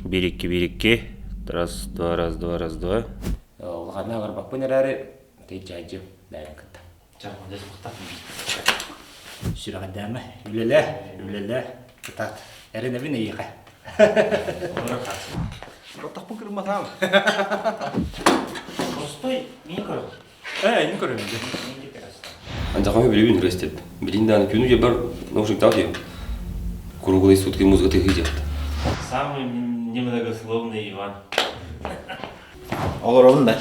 Биир икки биир икки. Раз, два, раз, два, раз, два. Улаханна аҕырбаппын эрээри, тыйдьаайдьым бэйэм кытта. Сүрэҕэлдээмэ, үлэлээ, үлэлээ, кытаат. Эрэнэбин эйиэхэ. Оттохпун кырматаам. Постой, мин көрө. Ээ, мин көрөм дии. Анжаха билибин үрестеп. Билин дааны күнү жебар наушниктаах дием. Круглые сутки музыка тыһыы диэхт. Самый немногословный Иван. Олоробун да.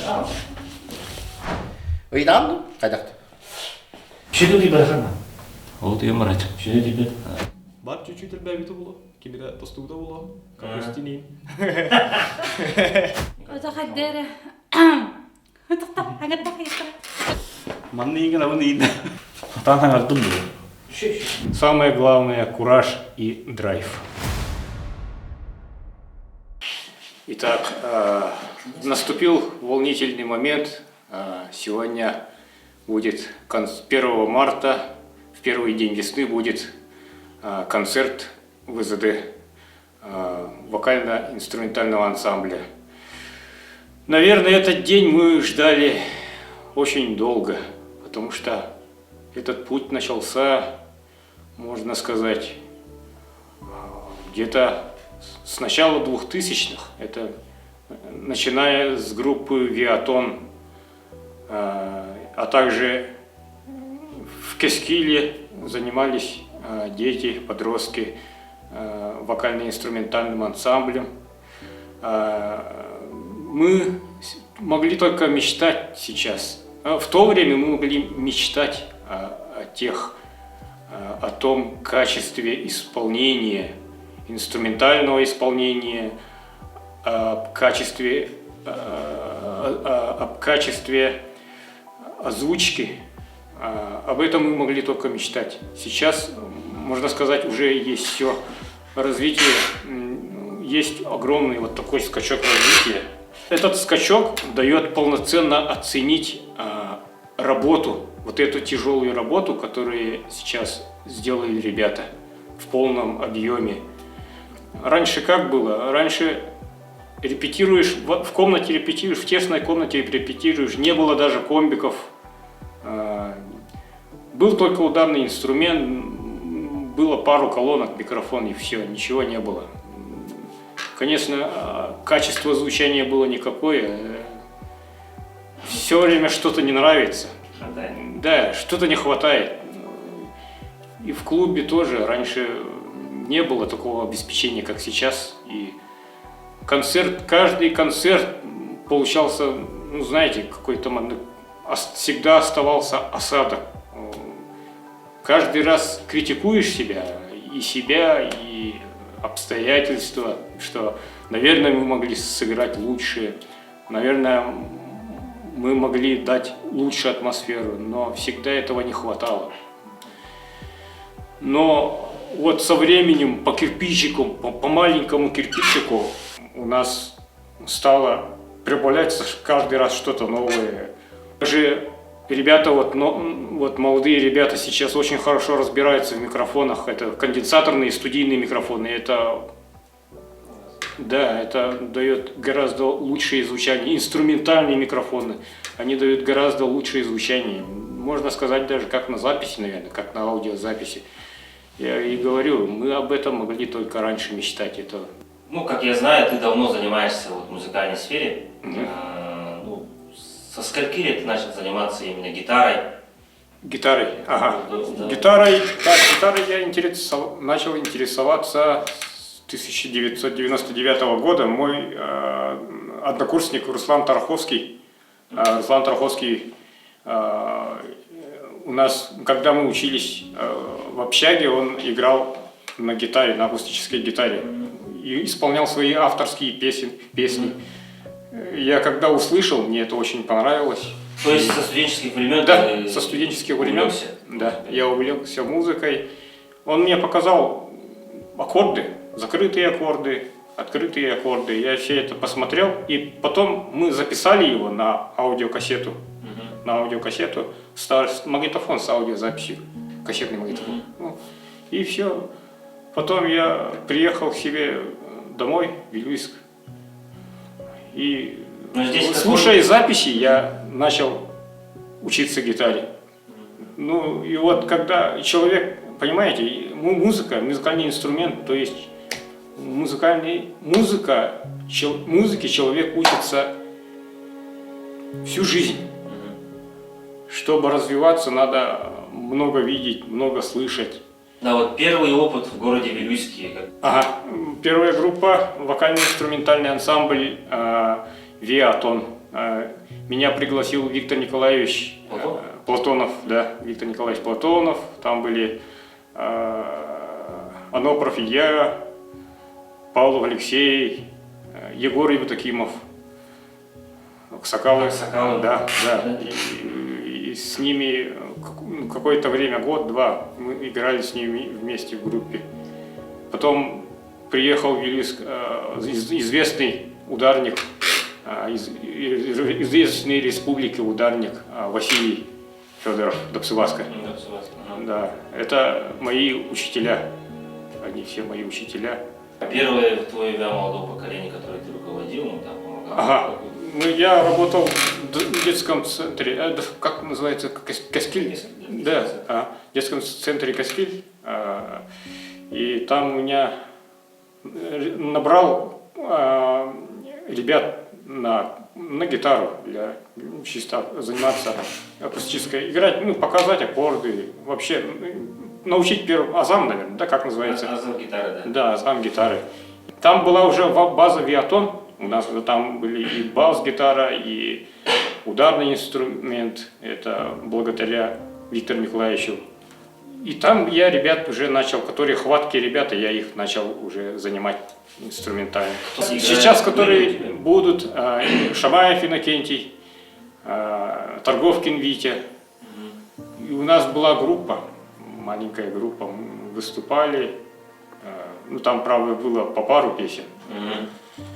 Ыйдаан ду? Хайдах? Шүнү дүй барахана. Ол түйем барачы. Шүнү дүйбет. Бар чуть-чуть элбээбитэ буолуо. Кимирэ тостугута буолуо. Капустинин. Ото хайдere. Манна иҥэн абын иин. Хатаан хаҥардым дуо? Самое главное – кураж и драйв. Итак, наступил волнительный момент. Сегодня будет 1 марта, в первый день весны будет концерт ВЗД вокально-инструментального ансамбля. Наверное, этот день мы ждали очень долго, потому что этот путь начался, можно сказать, где-то с начала 2000-х. Это начиная с группы «Виатон», а также в Кескиле занимались дети, подростки вокально-инструментальным ансамблем. Мы могли только мечтать сейчас. В то время мы могли мечтать о тех, о том качестве исполнения, инструментального исполнения, об качестве, об качестве озвучки. Об этом мы могли только мечтать. Сейчас, можно сказать, уже есть все развитие, есть огромный вот такой скачок развития. Этот скачок дает полноценно оценить работу, вот эту тяжелую работу, которую сейчас сделали ребята в полном объеме. Раньше как было? Раньше репетируешь, в комнате репетируешь, в тесной комнате репетируешь, не было даже комбиков. Был только ударный инструмент, было пару колонок, микрофон и все, ничего не было. Конечно, качество звучания было никакое. Все время что-то не нравится. Да, что-то не хватает. И в клубе тоже раньше не было такого обеспечения, как сейчас. И концерт, каждый концерт получался, ну, знаете, какой-то всегда оставался осадок. Каждый раз критикуешь себя, и обстоятельства, что, наверное, мы могли сыграть лучше, наверное, мы могли дать лучшую атмосферу, но всегда этого не хватало. Но вот со временем по кирпичику, по маленькому кирпичику у нас стало прибавляться каждый раз что-то новое. Даже ребята, вот, но, вот молодые ребята сейчас очень хорошо разбираются в микрофонах. Это конденсаторные студийные микрофоны. Это, да, это дает гораздо лучшее звучание. Инструментальные микрофоны, они дают гораздо лучшее звучание. Можно сказать даже как на записи, наверное, как на аудиозаписи. Я и говорю, мы об этом могли только раньше мечтать. Это... Ну, как я знаю, ты давно занимаешься вот в музыкальной сфере. Ну, со скольки лет ты начал заниматься именно гитарой? Гитарой, ага. Да. Гитарой, да, гитарой я начал интересоваться с 1999 года. Мой однокурсник Руслан Тарховский, Руслан Тарховский, у нас, когда мы учились в общаге, он играл на гитаре, на акустической гитаре и исполнял свои авторские песни. Я когда услышал, мне это очень понравилось. То есть со студенческих времен? Да, ты со студенческих времен. увлекся? Да, я увлекся музыкой. Он мне показал аккорды, закрытые аккорды, открытые аккорды. Я все это посмотрел, и потом мы записали его на аудиокассету. На аудиокассету, магнитофон с аудиозаписью, кассетный магнитофон. Ну, и все. Потом я приехал к себе домой, в Вилюйск. И Но здесь слушая записи, я начал учиться гитаре. Ну и вот когда человек, понимаете, музыка, музыкальный инструмент, то есть музыкальный, музыка, чел, музыке человек учится всю жизнь. Чтобы развиваться, надо много видеть, много слышать. Да, вот первый опыт в городе Вилюйске. Как... Ага, первая группа, вокально-инструментальный ансамбль э, «Виатон». Э, меня пригласил Виктор Николаевич Платонов? Э, Платонов, да, Виктор Николаевич Платонов. Там были э, Анопров Илья, Павлов Алексей, э, Егор Евдокимов, Аксакалы. Аксакалы. Да, да. И, и с ними ну, какое-то время, год-два, мы играли с ними вместе в группе. Потом приехал в Вилюйск э, известный ударник, э, из известной республики ударник Василий Федоров Дапсываска. Да, это мои учителя. Они все мои учителя. Первое твое имя молодого поколения, которое ты руководил, ну там помогал. Ага. Ну, я работал в детском центре, э, как называется, Каскиль? Да, а, в детском центре Каскиль. А, и там у меня набрал а, ребят на, на гитару для чисто заниматься акустической, играть, ну, показать аккорды, вообще научить первым азам, наверное, да, как называется? Азам гитары, да. Да, азам гитары. Там была уже база Виатон, у нас уже там были и бас-гитара, и ударный инструмент, это благодаря Виктору Николаевичу. И там я ребят уже начал, которые хваткие ребята, я их начал уже занимать инструментально. Кто играет? Сейчас, которые будут, Шамаев Иннокентий, Торговкин Витя. И у нас была группа, маленькая группа, мы выступали. Ну, там, правда, было по пару песен.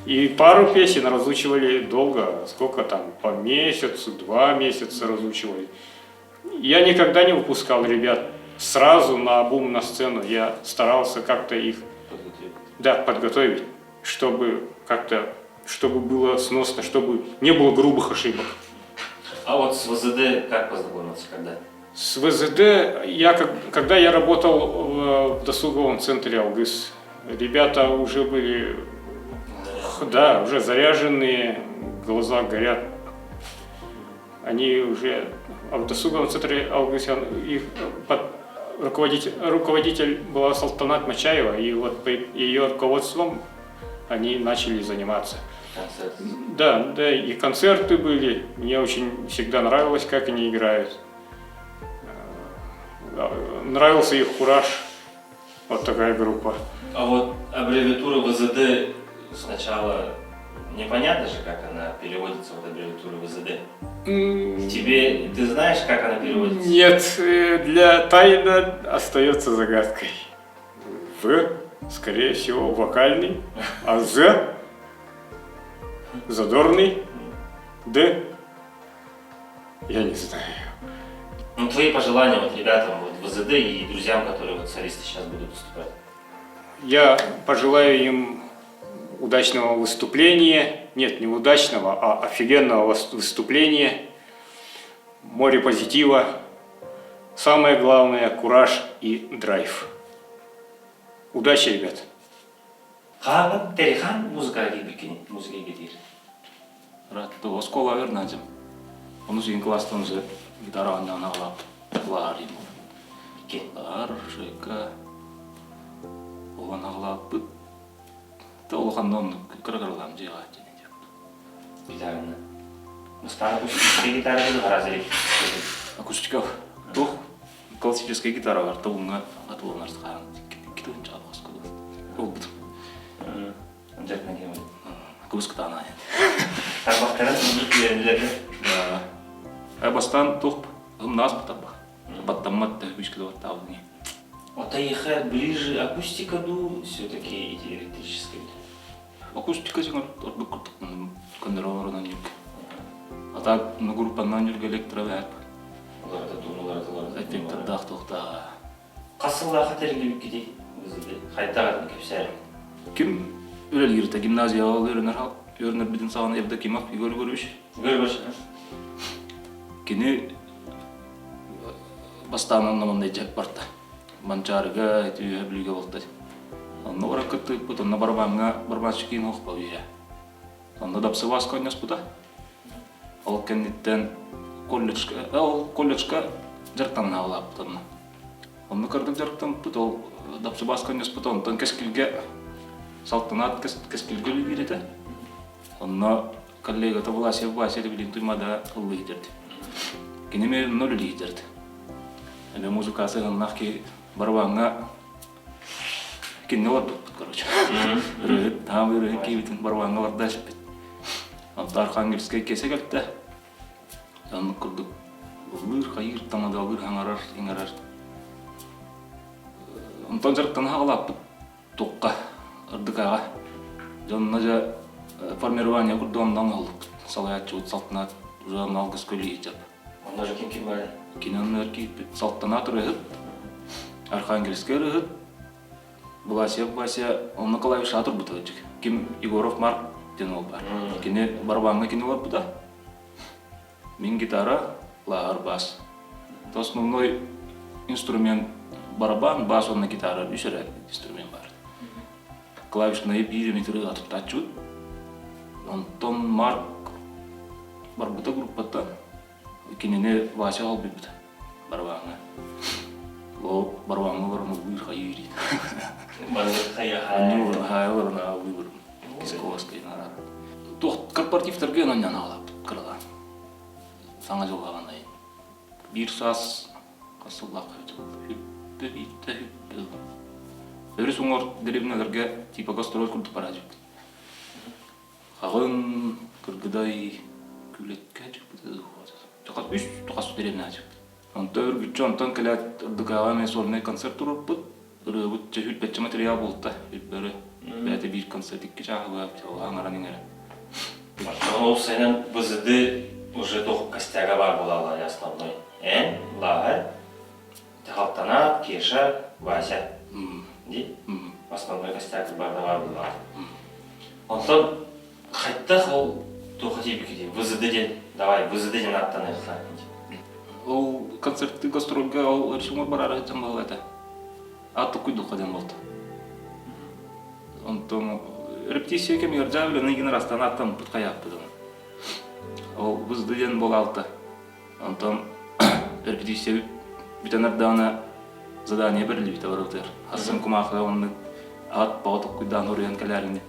И пару песен разучивали долго, сколько там, по месяцу, 2 месяца разучивали. Я никогда не выпускал ребят сразу на обум на сцену. Я старался как-то их Подготовить. Да, подготовить, чтобы как-то, чтобы было сносно, чтобы не было грубых ошибок. А вот с ВЗД как познакомился, когда? С ВЗД, я, когда я работал в досуговом центре «Алгыс», ребята уже были, да, уже заряженные, глаза горят. Они уже а в досуговом центре «Алгыс», их под, руководитель, руководитель была Салтанат Мачаева, и вот по ее руководством они начали заниматься. Концерт. Да, да, и концерты были. Мне очень всегда нравилось, как они играют. Нравился их кураж. Вот такая группа. А вот аббревиатура ВЗД сначала непонятно же, как она переводится, вот аббревиатура ВЗД. Тебе, ты знаешь, как она переводится? Нет, для тайна остается загадкой. В, скорее всего, вокальный, а З задорный, Д, я не знаю. Ну, твои пожелания вот ребятам вот, ВЗД и друзьям, которые вот солисты сейчас будут выступать. Я пожелаю им удачного выступления. Нет, не удачного, а офигенного выступления. Море позитива. Самое главное – кураж и драйв. Удачи, ребят! Хаһан Терихан музыка киирбиккиний, музыка киирдиҥ. Ыраатта оскуолаҕа үөрэнээччим. Онус игин кылаастан уже гитара оонньоон аҕалаап ыллаһар Икки. Ыллаһар, шейка. Уһун аҕалааппыт. Та улаханна оннук кыра-кыралаан дьиэҕэ дьиэ Гитараны. Бастаан акустическай гитара разве электрическай? Акустика туох классическая гитара бар тобуҥҥа атыланар хаан икки тыһыынча оскуола ылбытым. Дьэртэн кемин. Кыбыскытаана. Тарбахтарын үөрэнилэр Да. Бастаан туох ымнаас тарбах. Баттаммат да күүскэ баттаабыт. Вот эйиэхэ ближе акустика дуу, все-таки эти электрические? Акустика син ордук курдук көннөрү оҥорон юк. А так ну группанан жүргө электро баар. Уларыта уларыта уларыта. Эффектордаах туохтааҕа. Хас сыллаахха тэриллибиккитий ВЗД? Хайдах кэпсээр? Ким Үлэлииртэ гимназияҕа үөрэнэр үөрэнэрбитин саҕана Евдокимов Егор Егорович. Егор Егорович. Кини бастаан онно манна дьэ барта. Манчаарыга, үөһэ Бүлүүгэ буолта. Онно баран кыттыыппыт, онно барабаҥҥа барабанщик киин оһох үһэ. Онно дапсыбааска онньоспута. Ол кэнниттэн колледжка, ол колледжка дьарыктанан улааппыт онно. Онно кырдык дьарыктаммыт, ол дапсыбааска онньоспута, онтон Кэскилгэ Салтанаат Кэскилгэ үлэлиир этэ. Онно коллегата Власьев Вася билин Туймада ыллыы иһдэрди. Кини эмиэ онно үлэлии иһдэрди. Эмиэ музыка сыһыаннаах киһи барабаҥҥа кинини олордуппут, короче. Ырыһыт, таам ырыһыт киһибитин барабаҥҥа олордо эспит. Онто Архангельскай киэсэ кэлтэ. Оннук курдук ыллыыр, хайыыр, тамадалыыр, хаҥарар, иҥэрэр. Онтон дьарыктана хаҕалааппыт туохха, ырдыкаҕа. Дьонно дьэ формирование курдук онно оҥоһуллубут. Салайааччыбыт Салтанат уже онно алгыс көлүйдьап. Онно же ким ким бар? Кини онно киирбит Салтанат ырыһыт, Архангельскай ырыһыт, Власьев Вася онно клавиша турбута Ким Егоров Марк диэн уол бар. Кини барабаҥҥа кини олорбута. Мин гитара, лааҕыр бас. Это основной инструмент барабан, бас уонна гитара үс эрэ инструмент баар. Клавишнайы биир эмит ырыа туттааччыбыт. Онтон Марк барбыта группаттан кинини Вася холбуйбута барабаҥҥа. Ол барабаҥҥа олорон ыллыыр хайыыр Маннык хайа Хайа олорон ыллыыр Кисковскай нарар. Туох корпоративтарга онон аалаппыт кыралаан. Саҥа дьыллаҕан айын. Биир саас хас сыллаах хүппэ биирдэ хүппэ Өрүс уҥуор дэриэбинэлэргэ типа гастроль курдук барааччыбыт. Хаҕын, Кыргыдай, Күлэккэ чыппыт үс хас дэриэбинэ ачыппыт. Онто үргүччү онтон кэлээт РДК-ҕа эмиэ сольнай концерт туруорбут. Ырыабыт чэ сүүрбэччэ материал буолта үрбөрө. Бэйэтэ биир концерт икки чааһы аҥаран иҥэрэ. Ол сайынан ВЗД уже туох костяга баар буолаллар основной. Эн, Лааһар, Халтанаат, Кеша, Вася. Ди? Основной костяк барда баар буоллаҕа. Онтон хайдах ол туохха тиийбиккитий? ВЗД диэн, давай, ВЗД диэн ааттаныахха. Ол концерты гастрольга ол өрсүҥөр бараары сылдьан буолла этэ. Аат токуйдукка диэн буолта. Онтон репетиция кэмигэр дьаа үлэни гинер астан аттаммыт хайааппыт Ол ВЗД диэн буолаалта. Онтон репетиция бүтэн эрдэҕинэ задание бэриллибитэ барыбытыгар. Хассын кумаахыга оннук аат баҕа токкуйдаан уруйан кэлээриҥ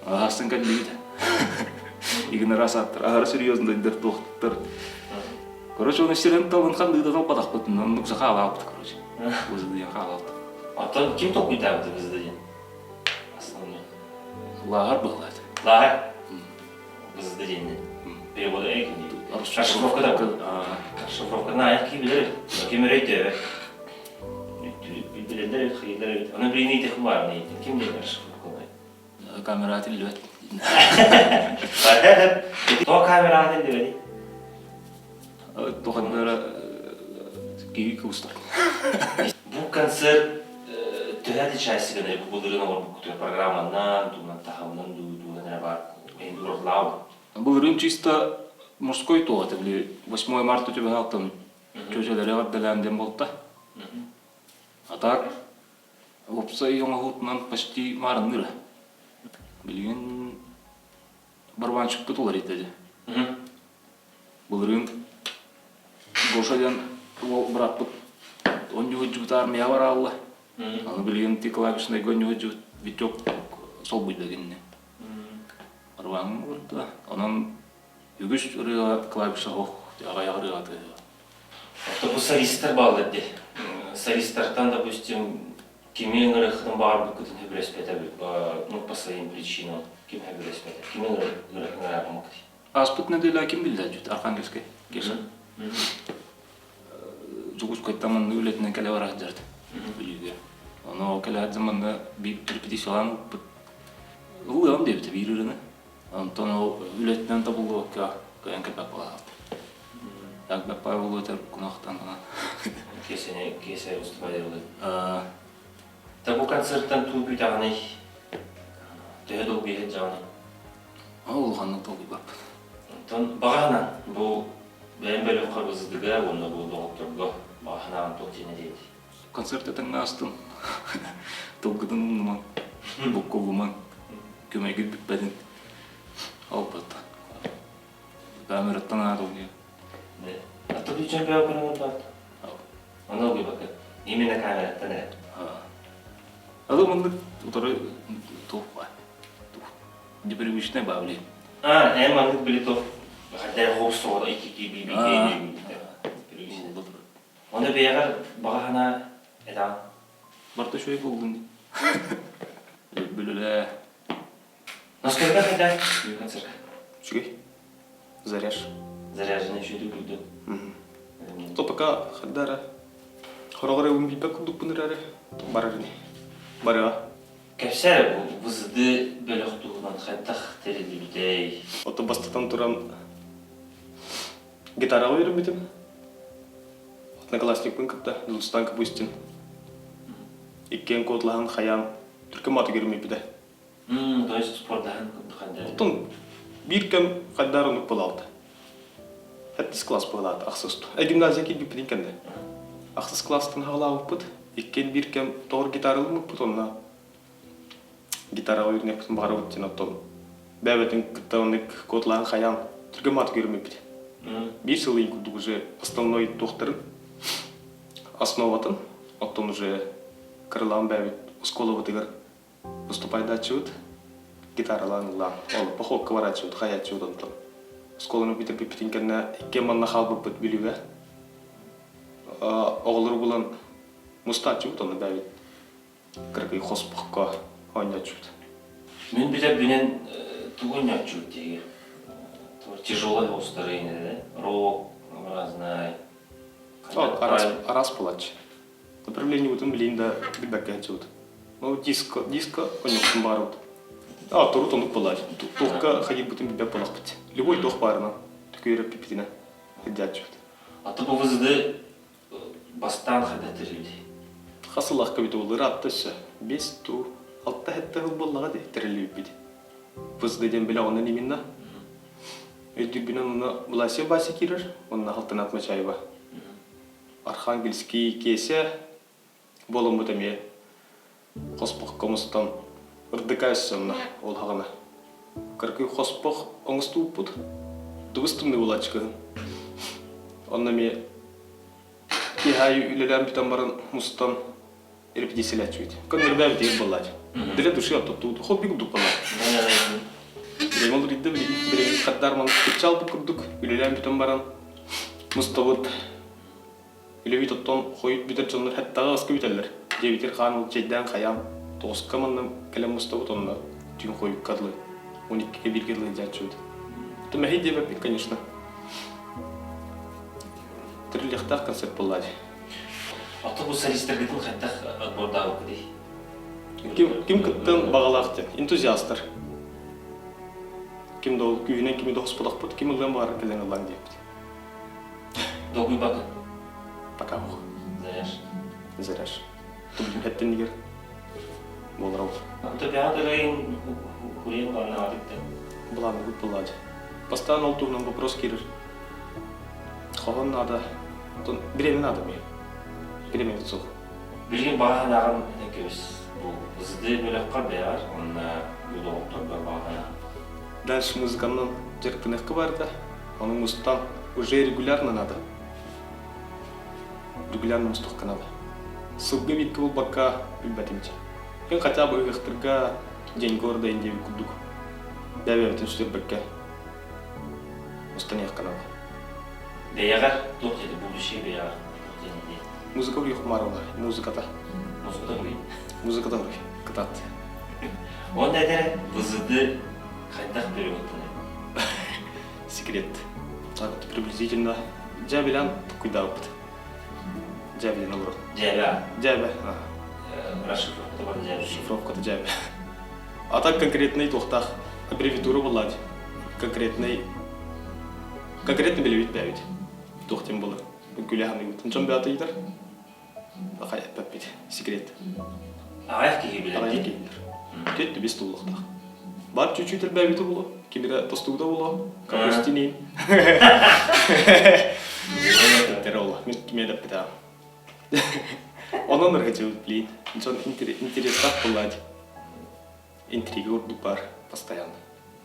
Хассын кэллибит. Игнорас аттар аһара серьезныйдар туохтар. Короче, оны сирен талын хандыыда талбатахпыт, оннук сахаалаабыт, короче. Вызыдыйан хаалалта. Оттон ким толкуйдаабыт вызыдыйан? Основной. Лааҕыр быһылаат. Лааҕыр? Вызыдыйан. Перевода Расшифровка Расшифровка на ким билэр, ким өрөйдөбөт. Билэллэр эбит, хайыылар эбит. Аны билиний тех баар, ким диэн расшифровка Камера тиллибэт. То камера тиллибэт. Туханнара киһи кыбыстар. Бу концерт төһө отличается гынар бу былырыын оҥорбуккутугар программанан, тугунан таһымынан дуу, эрэ баар эһин Былырыын чисто мужской туох этэ, били 8 марта түбэһэ чөчөлөрү эҕэрдэлээн диэн буолта. А так уопсай оҥоһуутунан почти маарынныыра. Билигин барабанщикпыт уларыйда дии. Былырыын Гоша диэн уол бырааппыт онньуһудьубут армияҕа бараалла. Аны билигин ти клавишнайга онньуһудьубут Витек солбуйда кинини. Барабаҥҥа олордо. Онон үгүс ырыаҕа клавиша ох аҕыйах ырыаҕа тыаһыа. Бу солистар бааллар дии. Солистартан, допустим, кими ыҥырыаххытын баҕарбыккытын сөбүлэспэтэ ну, по своим причинам ким сөбүлэспэтэ, кими ыҥыраабыммыккытый? Ааспыт нэдиэлэ ким биллэ дьүт Архангельскай Кеша. Дьокуускайтан манна үлэтинэн кэлэ бара сылдьарт Бүлүүгэ. Ону кэлэ сылдьан манна биир репетициялаан ылбыт. Ыллыам диэбитэ биир ырыаны. Онтон ол үлэтинэн табыллыбакка кыайан кэлбэт буолаат. Так Павел өтөр кунахтан гына. Киэсэни киэсэ выступать делает. Та бу концерттан туу күүтэҕиний? Төһө долгуйа сылдьаҕыный? Ол улаханнык долгуйбаппын. Онтон баҕаһынан бу бэйэм бөлөххө ВЗД-га уонна бу доҕотторго баҕаһынаан туох диэн этиэт? Концерт этэҥҥэ астым. Тылгытын умнумаҥ, буккуллумаҥ, көмөйгүт бүппэтин. Албат. Камераттан аат долгуйа. А то бүтүн бөҕө көрөн бат. Ону долгуйбакка. Именно камераттан эрэ. А то маннык утары туох баар. Непривычная баавли. А, эн маннык били туох хотя хоус соҕо икки би би Оны бэйэҕэр баҕа санаа этаҕын. Барыта үчүгэй буоллун дии. Бүлүлээ. Насколько хайда концерт? Үчүгэй. Заряж. Заряженный үчүгэй күлдүн. То пока хардара хороҕор эбин билбэт курдукпун эрээри барар ини. Барыа. Кэпсээ бу ВЗД бөлөх туһунан хайдах тэриллибитэй? Ото бастатан туран гитараҕа үөрэммитим. Одноклассникпын кытта Дулустан Капустин. Иккиэн куоталаһан хайаан түркүн мааты көрүммүппүтэ. То есть спордаһан курдук Оттон биир кэм хайдаар оннук буолаалта. Сэттис класс буолаат ахсыс. Гимназия киирбиппитин кэннэ. Ахсыс класстан хаалаабыппыт. Иккиэн биир кэм тоҕор гитаралыммыппыт онно гитараҕа үөрэнэппитин баҕарабыт диэн оттон бэйэбитин кытта оннук куоталаһан хайаан түргэн мааты көрүммүппүт. Биир сыл ыйын курдук уже основной туохтарын основатын оттон уже кыралаан бэйэбит оскуолабытыгар выступайдааччыбыт, гитаралаан ыллаан, ол походка барааччыбыт, хайааччыбыт онтон. Оскуоланы бүтэрбиппитин кэннэ иккиэн манна хаалбыппыт Бүлүүгэ. Оҕолору булан мустааччыбыт онно бэйэбит кыракый хоспохко оонньооччубут. Мин билэрбинэн тугу оонньооччубут диги? Тяжелый остары да? Рок, разная. Араас буолааччы. Направлениебытын билигин да билбэккэ сылдьыбыт. Ну, диско, диско онньукпун баарыбыт. А, турут оннук буолааччы. Туохка ходирбытын билбэт буолахпыт. Любой туох баарынан түкүөрөппүппүтүнэ сылдьааччыбыт. А то бу ВЗД бастаан хайда тэрилди? Хас сыллаахка бит ол ыраатта өссө. Бес ту алта хетте сыл буоллаҕа дии тэриллибиппит. ВЗД диэн бэлэх онон именно. Өйдүүрбүнэн онно Власия Вася киирэр, онно Алтанат Мачаева. Архангельский Киэсэ буоламмыт эмиэ хоспохко мустан ырдыка өссө онно ол хаҕана. Кыракый хоспох оҥостубуппут. Дубус тымныы буолааччы кыһын. Онно эмиэ киэһэ аайы үлэлээн бүтэн баран мустан репетициялээччибит. Көннөрбөөбүтүгэр буоллааччы. Для души оттоттуут хобби курдук буоллааччы. Билигин ол ридда билигин билигин хаддар ман кыччаалбыт курдук үлэлээн бүтэн баран мустабыт Үлэбит оттон хойут бүтэр дьоннор хаттаҕа аска бүтэллэр. Диэбитир хаан ыл чэйдээн хайаан тоҕуска манна кэлэн мустабыт онно түүн хойукка дылы 12-гэ бииргэ дылы дьааччыбыт. То мэһэй диэбэппит, конечно. Тэриллиэхтээх концерт буоллаа дии. Ото бу солистаргытын хайдах отбордаабыккытый? Ким, ким кыттан баҕалаах диэн, энтузиастар. Ким да ол күүһүнэн кими да хоспотохпут, ким ылыан баҕарар кэлэн ыллаан диэппит. Долгуйбаккын? Пока ох. Заряж. Заряж. Тубдун хэттиннигер буолар ол. Ото бэҕэ дырайын хуриен баланаабыт Былаанныбыт буолаачы. Бастаан ол туһунан вопрос киирэр. Хоһон надо. Оттон бириэмэ надо мне. Бириэмэ суох. Билигин баҕа санааҕын этэн кэбис. Бу ЗД бөлөххө бэйэҕэр уонна бу доҕотторгор баҕа санаа. Дальше музыканан дьарыктаныахха барда. Ону мустан уже регулярно надо. Регулярно мустуохха надо. Сылга бииргэ булбакка билбэтим дьэ. Мин хотя бы ыһыахтарга день города диэбит курдук бэйэбитин сүтэрбэккэ мустаныахха надо. Бэйэҕэр туох диэти будущее бэйэҕэр туох диэн диэн? Музыка уйухмарова, музыката. Музыката уруй. Музыката уруй, кытаат. Уонна этэр ВЗД хайдах переводтанар? Секрет. Так вот приблизительно дьээбэлээн туккуйдаабыппыт. Дьээбэлэн олорор. Дьээбэ. Дьээбэ. Расшифровката бар дьээбэ. Расшифровката дьээбэ. А так конкретный туохтаах аббревиатура буоллаат. Конкретный конкретно билэбит бэйэбит. Туох диэн буолар. Күлэ саныыбыт. Дьон бэйэтэ ыйытар. Хай эппэппит. Секрет. Аҕыйах киһи билэр. Аҕыйах киһи билэр. Түөрт бес туллуохтаах. Бар чуть-чуть элбээбитэ буолуо. Ким эрэ тостубута буолуо. Капустинин. Эттэрэ ол. Мин кими эдэппитэ. Онон ыргычыбыт, блин. Дьон интересах буоллаат. Интрига курдук баар постоянно.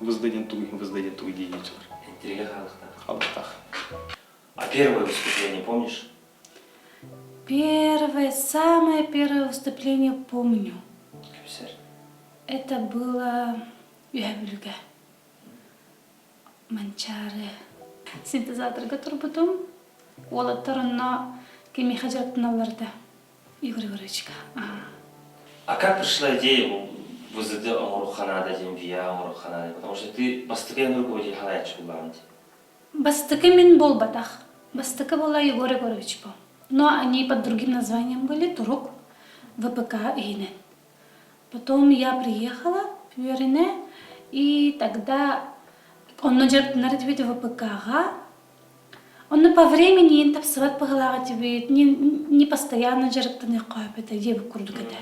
ВСД диэн тугуй, ВСД диэн тугуй дии диэчилэр. Интрига хаалыктаах. Хаалыктаах. А первое выступление помнишь? Первое, самое первое выступление помню. Кэпсэр. Это было Үһэ Бүлүүгэ. Манчаары. Синтезаторга турбутум. Уолаттар онно кимиэхэ дьарыктаналлар да Игорь Егоровичка. А как пришла идея ВЗД оҥоруохха наада диэн ВИА оҥоруохха наада? Потому что ты бастакы эн руководитель халаяччы буллаҕын дии. Бастакы мин буолбатах. Бастакы была Егор Егорович был. Но они под другим названием были, Турук, ВПК иһинэн. Потом я приехала в Үөрэнэ, и тогда онно дьарыктанар этибит ВПК-ҕа. Онно по времени ин тапсыбат быһыылаах этибит, не, не постоянно дьарыктаныахха сөп этэ диэбит курдук этэ.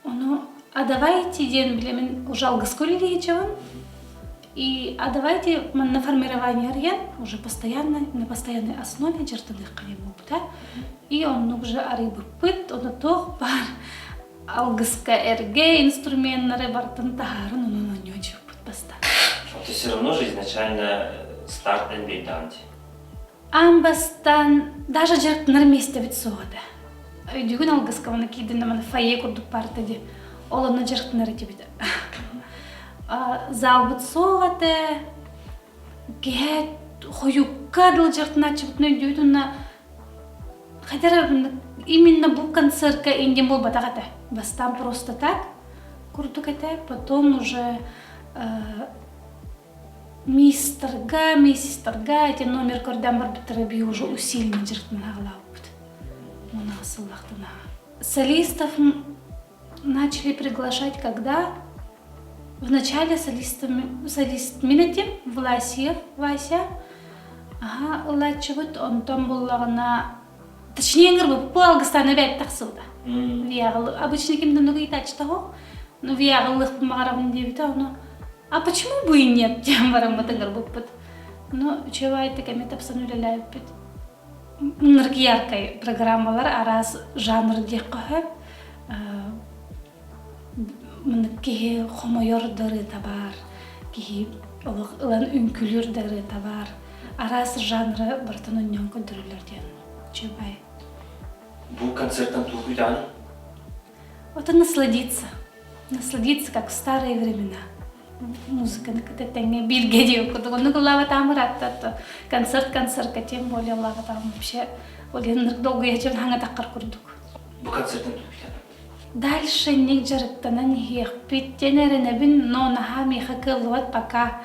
Ону а давайте диэн билэмин уже алгыска үлэлиһичэбин. И а давайте манна формирование арыйан уже постоянно на постоянной основе дьарыктаныахха диэн буолбута. И оннук уже арыйбыппыт, ону туох баар алгыска эргэ инструменнары барытын таһааран онон оонньуу дьиэппит бастаан. То все равно же изначально старт эн биэрдэҕин дии. Аан бастаан даже дьарыктанар миэстэбит суох этэ. Өйдүүгүн алгыска маны киирдинэ маны фойе курдук баарта дии. Ол онно дьарыктанар этибит. Залбыт суох этэ. Киһи хойукка дылы дьарыктанааччыбытын өйдүүбүт уонна Хотя именно бу концертка индин буолбатах этэ. Бастаан просто так курдук этэ, потом уже мистерга, миссистерга эти номер көрдөөн барбыттара би уже усиленно дьарыктанан аҕалаабыппыт. Уона сыллахтана. Солистов начали приглашать когда? Вначале солистами, солист мин этим, Власьев Вася. Аха, ылааччыбыт, онтон буллаҕына, точнее ыҥырбыппы алгыстаана бэйэт тахсыбыта. Виаҕыл, обычно ким да нугу ыытааччыта ну виаҕыллыахпын баҕарабын диэбитэ, ону а почему бы и нет диэн бараммыт ыҥырбыппыт. Ну, үчүгэй эмиэ тапсан үлэлээбиппит. Ынырык яркай программалар араас жанр диэххэ сөп. Маннык киһи хомойор да ырыата баар, киһи олох ылан үҥкүүлүүр да ырыата баар. Араас жанры барытын онньоон көрдөрөллөр диэн үчүгэй. Бу концерттан тугу күүтэҕиний? Вот и насладиться. Насладиться, как в старые времена. Музыканы кытта тэҥҥэ бииргэ диэн курдук. Оннук ыллаабатаҕым ыраатта концерт концертка тем более ыллаабатаҕым вообще ол иһин долгуйа дьон хаҥатаххар курдук. Бу концерттан тугу күүтэҕин? Дальше инник дьарыктанан иһиэхпит диэн эрэнэбин, но наһаа миэхэ кыаллыбат пока.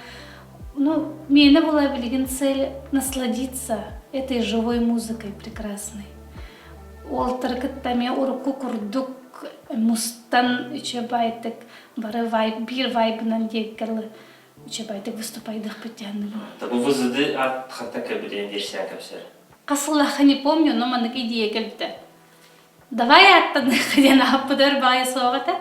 Ну, миэнэ была билигин цель насладиться этой живой музыкой прекрасной. Уолтары кытта эмиэ урукку курдук мустан үчүгэйдик бары вайб, биир вайбынан диэккэ үчүгэйдик выступайдыахпыт диэн Бу ВЗД аат хантан кэлбитин версия кэпсэр. Хасыллаха не помню, но маннык идея кэлбитэ. Давай ааттаныахха диэн ааппытыгар баҕайы суох этэ.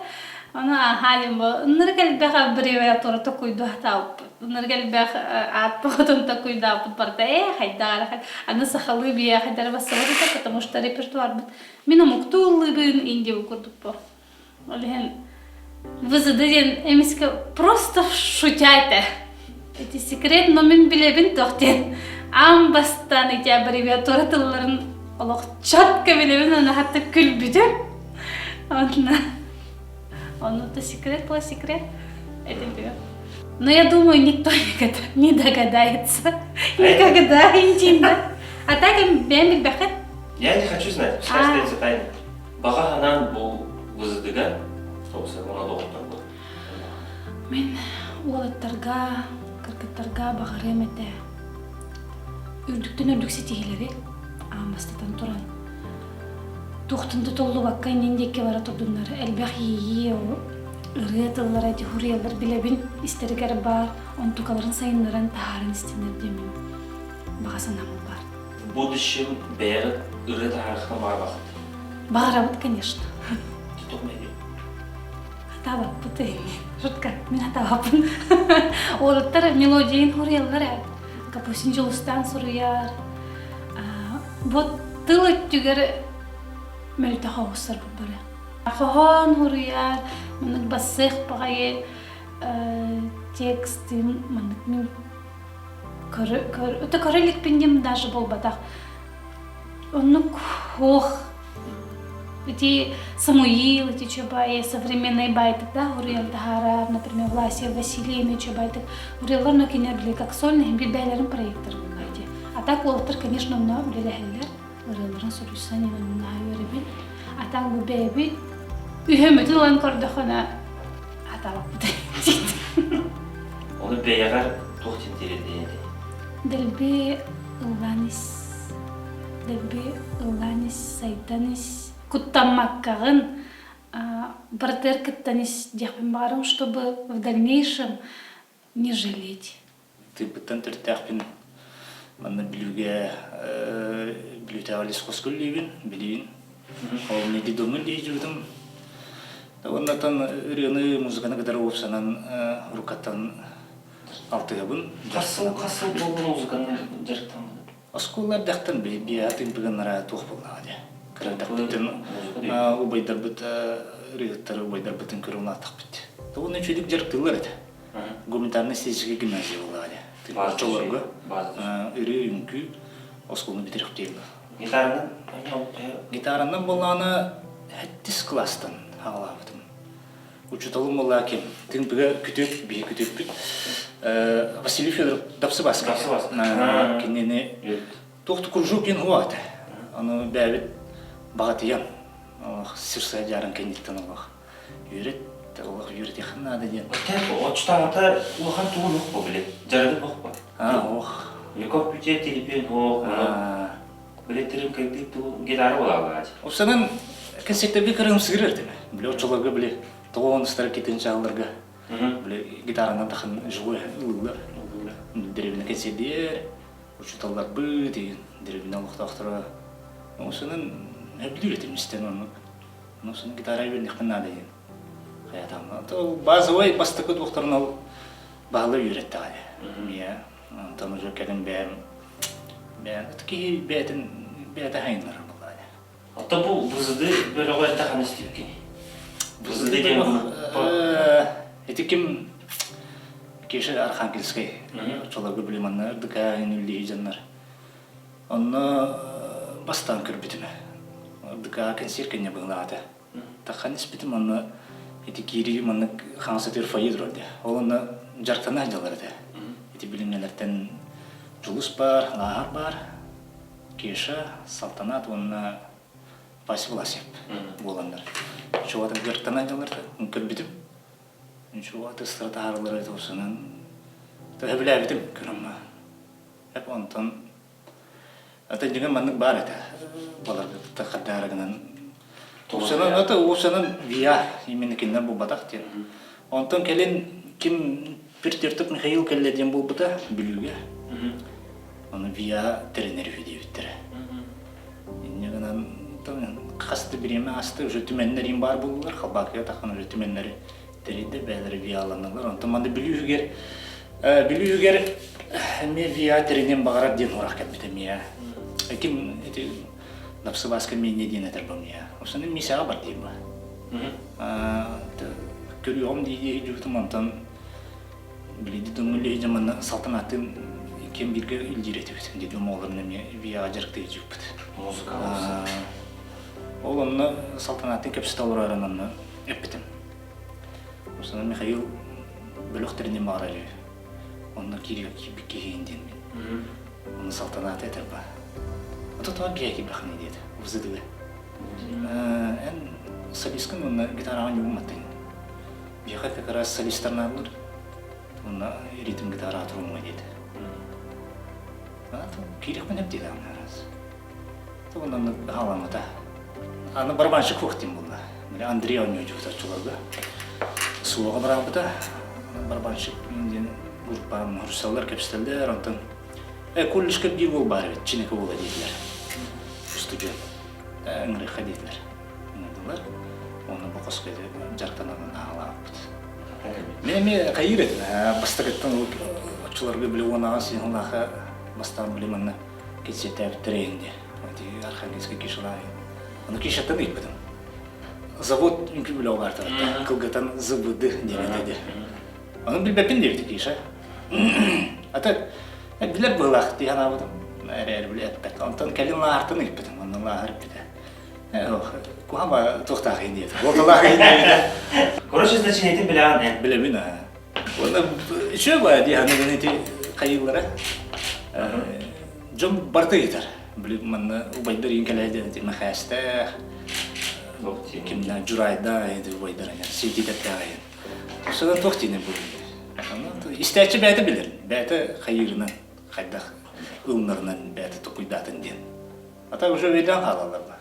Ону аһаа диэн бу ынырык элбэх аббревиатура токуйдуохтаабыппыт. Ынырык элбэх аат тоҕотун токуйдаабыт барыта ээ хайдах эрэ аны сахалыы биһиэхэ эрэ бассабыт этэ, потому что репертуарбыт мин омуктуу ыллыыбын индия курдук бу. Ол иһин ВЗД диэн эмискэ просто шутя этэ. Ити секрет, но мин билэбин туох диэн. Аан бастаан ити аббревиатура тылларын олох четко билэбин, аны хатта күлбүтүм. Онно Ону то секрет была секрет. Это Но я думаю, никто не догадается. Никогда, интимно. А так бэйэм билбэххит. Я не хочу знать, пускай остается тайной. Баҕа санаан бу ВЗД-га уонна доҕотторго. Мин уолаттарга, кыргыттарга баҕарыам этэ. Үрдүктэн үрдүк ситиһиилэри аан бастатан туран туохтан да толлубакка иннин диэки бара турдуннар элбэх иэйии ырыа тыллара дьуһуруйаллар билэбин истэригэр баар онтукаларын сайыннаран таһааран истиннэр диэммин баҕа санаам баар. В будущем бэйэҕит ырыа таһаарыахтан баҕарбахыт? Баҕарабыт, конечно. Хатаабаппыт эйигин. Шутка, мин хатаабаппын. Уолаттар мелодияны хоруйаллар ээ. Капустин Дьулустаан суруйар. Бу тыл өттүгэр мөлтөх оҕустарбыт бары. Хоһоон хоруйар, маннык бассыах баҕайы текстин маннык мин көрө көрө иликпин диэн даже буолбатах. Оннук ох Ити Самуил, ити Чубай, современный байтык да уруйан таһаарар, например, Власия Васильевна Чубайтык уруйалар, но кинилэр били как сольный бир бээлэрин проекттар булла А так уолаттар, конечно, онно үлэлэһэллэр, ырыаларын суруйсан именно үөрэбин. А так бу бэйэбит үһөмүтүн ылан көрдөхөнө атаабаппыт. Оны бэйэҕэр туох тириэрдиэн этэй? Дэлби ыллаан ис Дэлби ыллаан ис, сайдан ис, куттаммаккаҕын барытыгар кыттан ис диэхпин баҕарабын, чтобы в дальнейшем не жалеть. Тыыппыттан төрүттээхпин манна Бүлүүгэ Бүлүүтээҕи лесхозка үлэлиибин, билигин. Ол медидомҥа үлэлии Уоннатан ырыаны, музыканы кытары уопсанан уруккаттан алтыһабын. Хас сыл хас сыл буолла музыканы дьарыктаммытын? Оскуола эрдэхтэн биһи тыымпыганнара туох буоллаҕа дии. Кыра эрдэхпиттэн убайдарбыт ырыаһыттары убайдарбытын көрө улааттахпыт. Уонна үчүгүйдүк дьарыктыыллар этэ. Гуманитарно-эстетическэй гимназия буоллаҕа дии. Оччолорго ырыа үҥкүү оскуоланы бүтэрихтииллэр. Гитаранан Гитаранан буоллаҕына сэттис кылаастан аҕалаабытым. Учууталым буолла ким? Тыымпыга күтүөт, биһи күтүөппүт. Василий Федоров Дапсы Баска. Кинини туох да кружок диэн хуа этэ. Аны бэйэбит баҕатыйан сир дьааран кэнниттэн олох үөрэт, олох үөрэтиэххин наада диэн. Оччотооҕута улахан тугун уох бу били? Дьарыгын уох бу? Аа, уох. Яков Путя телепиэн уох, Билеттерин кайдык туу гитара буолаалаачы. Упсанан концерттерге кырыым сыырар этим. Били оччолорго били тоҕоонустара китин чаалларга били гитаранан тахан живой ыллылар. Деревина концердиер, учуталларбыт, деревина олохтоохторо. Осунан өбүлүүр этим истэн оннук. Осунан гитара үйренехпин наада диэн. Хаятам. Базовый бастакы туохтарын ол баһылы үйрэттэҕэ. Мия онтон уже кэлин бэйэм бэйэм киһи бэйэтин бэйэтэ хайыннарар буоллаҕа. Оттон бу ВЗД бөлөҕү эрдэ ханна истибиккиний? ВЗД диэн Ити ким Кеша Архангельскай оччолорго били манна РДК үллиһи дьоннор. Онно бастаан көрбүтүм. РДК кэнсиэр кэннэ быһылаата. Таххан испитим онно ити киирии маннык хаҥас өтөр фойе турар дии. Ол онно дьарыктана сылдьаллар этэ. Ити билимнэлэртэн Дьулус баар, Лааһар баар, Кеша, Салтанат уонна Вася Власьев буоланнар. Чугатын дьарыктана сылдьаллар көрбүтүм. Чугаты ыстара таһаараллара тосунан төһөбүлээбитим көрөммө. Эп онтон Ата дьиҥэ маннык баар этэ. Баларгытта хардаара гынан. Уопсанан, ата уопсанан ВИА именно кинилэр булбатах диэн. Онтон кэлин ким Пиртертов Михаил кэллэ диэн буолбута Бүлүүгэ. Ону ВИА тэринэр үһү диэбиттэрэ. Инньэ гынан хас да бириэмэ ааста уже түмэннэр им баар буоллулар, Халбаакыга таххан уже түмэннэри тэрийдэ, бэйэлэрэ ВИАланнылар. Онтон манна Бүлүүһүгэр Бүлүүһүгэр эмиэ ВИА тэриниэн баҕарар диэн сурах кэлбит эмиэ. Ким ити Дапсыбааска миэнньэ диэн этэр бу эмиэ. Осону Мисяҕа бар диир бу. Көрүөҕүм дии дии онтон билиди дөҥүллү дьэ манна салтанаттын ким бииргэ илдьиир этибит. Дедум оҕолорун эмиэ ВИА дьарыктыы дьыппыт. Музыка Ол онно салтанаттын кэпсэтэ олорорун онно эппитим. Осону Михаил бөлөх тэринин баҕарар үһү. Онно кииргэ киирбит киһигин диэн мин. Ону салтанаата этэр ба. Ото тоҕо киһи киирбэххиний диэтэ. ВЗД-га. Эн солисткын уонна гитараҕа ньугумматтыҥ. Биһиэхэ как раз солистарнааллар. Уонна ритм гитараҕа турумма диэтэ. Киириэхпин эп диэтэ раз. Тугунан хаалаҥыта. Аны барабанщик суох диэн буолла. Андрей оонньуучубут оччолорго. Суоҕа бараабыта. Барабанщик диэн группа хурсаллар кэпсэтэллэр. Онтон э, колледжка биир уол баар эбит, Чинэкэ уола диэтилэр. Устудьуон. Ыҥырыахха диэтилэр. Ыҥырдылар. Уонна бу хоско дьарыктанан аҕалаабыт. Мен эмиэ хайыыр этим. Бастакыттан оччолорго били 18 сыһылаахха бастаан били манна кэнсиэртээбиттэрэ инде. Ити Архангельскай Кишалаайын. Ону Кишаттан ыйыппытым. Завод үҥкүү бөлөҕө баар кылгатан ЗВД диэн этэ Ону билбэппин диэбит Киша. Ата билэр быһыылаах дии санаабытым. Эрээри били эппэт. Онтон кэлин лааһартан ыйыппытым. Онно лааһар эппитэ. Куһаҕан туохтаах иһин диэтэ. Уоталаах иһин диэбитэ. Короче, значениетин билэҕин эн. Билэбин аа. Уонна үчүгэй баа дии саныыбын ити хайыыллара. Дьон барыта ыйытар. Били манна убайдар иин кэлээ диэн ити Мэхээстээх, кимнээх Дьурайдаах ити убайдар сиэтиитэрдээх иһин. Тупсадан туох диинэ бу. Истээччи бэйэтэ билэр. Бэйэтэ хайыырынан, хайдах ылынарынан бэйэтэ тукуйдаатын диэн. А так уже өйдөөн хаалаллар ба.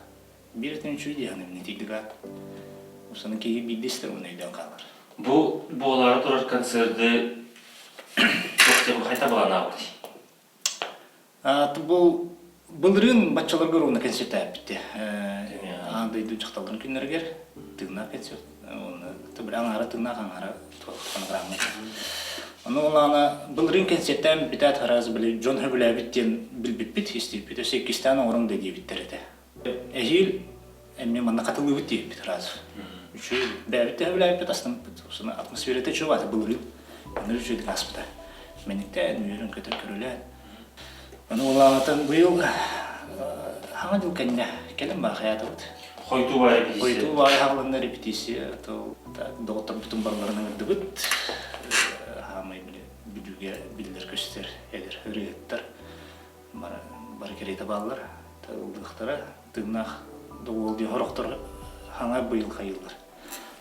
Биир өтөн үчүгэй дии саныыбын итийдик аат. Усаны киһи биирдэ истэр уонна өйдөөн хаалар. Бу буолаары турар концерты туох хайта быланаабыт? Бу былырыын баччаларга ровно концерттээбиппит. Аан дойду дьахталларын күннэригэр тыыннаах концерт. Уонна били аҥаара тыыннаах аҥаара фонограмма. Ону улаана былырыын концерттээн бүтээт араас били дьон сөбүлээбит диэн билбиппит, истибиппит. Өссө иккистээн оҥоруҥ да диэбиттэр этэ. Эһиил эмиэ манна хатылыыбыт диэбиппит сразу. Үчүгэй бэйэбит да сөбүлээбиппит, астыммыппыт. Собственно, атмосферата үчүгэй баата былырыын. Онно үчүгэйдик ааспыта. Мэниктээн, үөрэн көтөр көрүлээн. Ону улаанатан быйыл хаҥа дьыл кэннэ кэлин баа хайаатыбыт. Хойутуу баа репетиция. Хойутуу баа хааланна репетиция, то доҕотторбутун барыларын ыҥырдыбыт. Хаамай били бүлүүгэ биллэр-көстөр эдэр ырыаһыттар бары кэриэтэ бааллар. Ыллыахтара тыыннаах доҕуол диэн сорохтор хаҥа быйыл хайыыллар.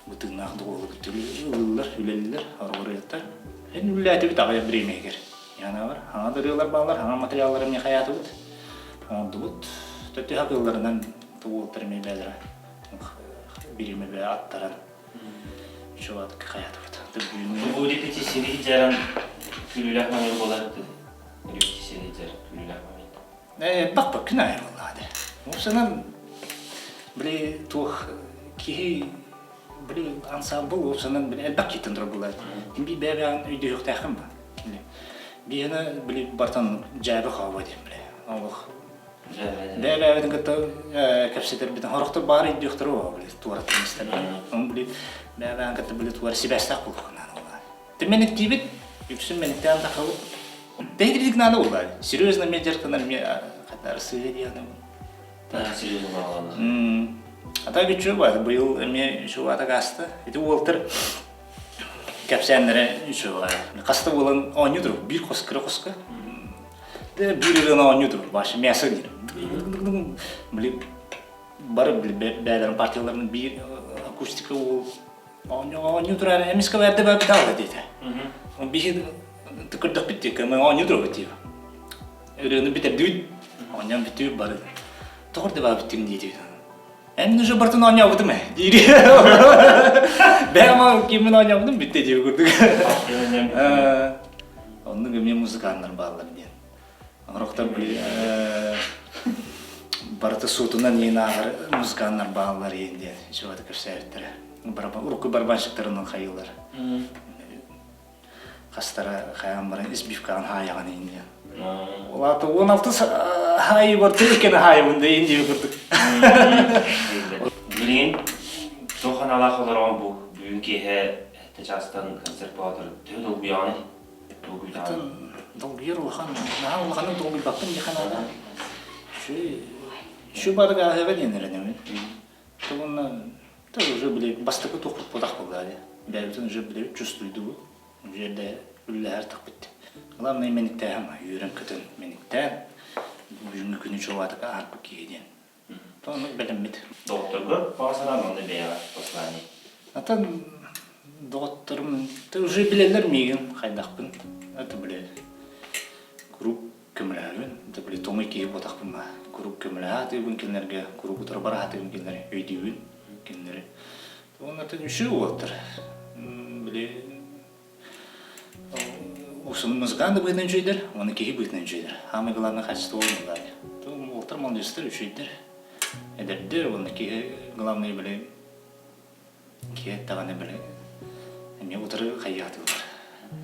Бу тыыннаах доҕуолу кытта ыллыыллар, үлэлииллэр, ырыаттар. Эн үлэлээтибит аҕыйах бириэмэһигэр. Янаабар хаҥа да ырыалар бааллар, хаҥа материаллары эмиэ хайаатыбыт, оҥордубут. Төттү хакыылларынан уолаттар эмиэ бээлэрэ бириэмэ бээ аттаран чуолаатык хайаатыбыт. Бу репетицияны дьаран күлүүлээх момент буолар репетицияны дьар күлүүлээх момент. Элбэх күн аайы буоллаҕа дии. Уопсайынан, били туох киһи били ансаамбыл уопсайынан били элбэх киһиттэн турар буолар. Би бэйэ-бэйэҕин өйдөһүөхтээххин ба. Биһиэнэ били бартан дьээбэ хаалба диэн били. Олох бэйэ-бэйэбитин кытта кэпсэтэрбитин сорохтор баар өйдүөхтэрэ оо били туораттан истэрбит. Ону били бэйэ-бэйэҕин кытта били туора сибээстээх буолуоххун наада буоллаҕа. Мэниктиибит, үксүн мэниктээн тахабыт. Бэйдирдик наада буолла. Серьезно мен дьарыктанар мне хатар сыыһа диэҕинэ. Серьезно буолла. А так үчүгэй баар. Быйыл эмиэ үчүгэй атак ааста. Ити уолтар кэпсээннэрэ үчүгэй баар. Хаста буолан оонньуу турур. Биир хос кыра хоско. Де биир ырыаны оонньуу турур. Башы мясо диир. Били бары били бээлэрин партияларын биир акустика уол Оонньуу турар эмискэ бэрдэ бэрдэ таалла диэтэ. Биһи көрдөхпүт дии, мы оонньуу турабыт дии. Ырыаны бүтэрдибит, оонньоон бүтүбүт бары. Тоҕор да баабыттыҥ диэтибит. Эн уже бартын оонньообутум ээ диир. Бэйэм киммин оонньообутум бүттэ диир курдук. Оннук эмиэ музыканнар бааллар диэн. Орохтор били барыта суутунан иин ааҕар музыканнар бааллар иин диэн үчүгэйдик кэпсээбиттэрэ. Урукку барабанщиктарынан хайыылар. Хастара хайаан баран избивкаҕын хаайаҕын иин диэн. Ол аата 16 хаайыы барда иккини хаайабын да иин диэби курдук. Билигин туох аналаах олороҕун бу бүгүн киэһэ сэттэ чаастан концерт буолар төһө долгуйаҕыный? Долгуйар улахан, наһаа улаханнык долгуйбаппын диэххэ наада. Үчүгэй барыга ааһыаҕа диэн эрэнэбин. Уонна уже били бастакы туохпут буолах буоллаа дии. Бэйэбитин уже били чувствуйдубут. Уже эрдэ үлэлэһэр тахпыт. Главное мэниктээһин, үөрэн-көтөн мэниктээн, бүгүҥҥү күнү чуолаатык аарбыт киһи диэн. Оннук бэлэммит. Доҕотторгор баҕа санаан уонна бэйэҕэ послание. Атын доҕотторум уже билэллэр миигин хайдахпын. Это били куруук көмөлөһөбүн. Это били тоҥуй киһи буотахпын ба. Куруук көмөлөһө сатыыбын кинилэргэ, куруук утары бара сатыыбын кинилэри өйдүүбүн кинилэри. Уонна үчүгэй уолаттар. Били Уксун музыкант да быһыытынан үчүгэйдэр, уонна киһи быһыытынан үчүгэйдэр. Самое главное качество буоллаҕа. Уолаттар молодецтар үчүгэйдэр. Эдэрдэр уонна киһи главное били Киһи даҕаны били эмиэ утары хайаатылар.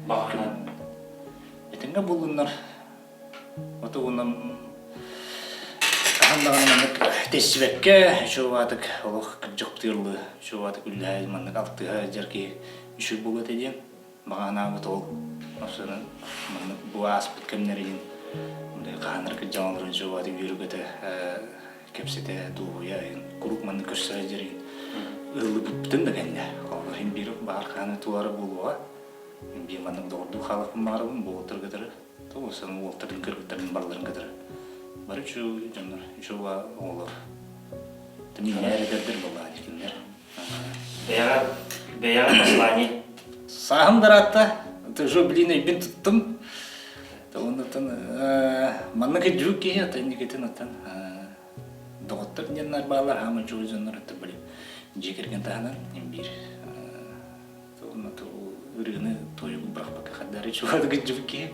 Баҕарынан. Этэҥҥэ буллуннар. Ото уонна хаһан даҕаны маннык тэссибэккэ үчүгэй олох кырдьыктыыллыы үчүгэй үллэһэ маннык алтыһа сылдьар киһи үчүгэй буолуо этэ диэн баҕа санаабыт ол Осунан маннык бу ааспыт кэмнэрин хаһан эрэ кырдьаҕан олорон үчүгэй үөрэ-көтө кэпсэтэ дуоһуйа куруук маннык көрсө сылдьар ыһыллыбыппытын да кэннэ холобур иһин биир баар хаһан туора буолуоҕа биир маннык доҕордуу хаалыахпын баҕарабын буолуттар кытары Тоҕусан уолтарын кыргыттарын барыларын кытары бары үчүгэй дьоннор, үчүгэй оҕолор. Тиминнээр эдэрдэр буоллаҕа кинилэр. Бэйэҕэ бэйэҕэ послание. Сааһым дараатта, уже блин өйбүн туттум. Оннуттан маннык дьүк киһи ата инникитин оттон доҕоттор диэннэр бааллар хаама үчүгэй дьоннор это блин дьиэ кэргэн таһынан биир ырыаны тойугу бырахпакка хардары чугаһык дьыбыт киһи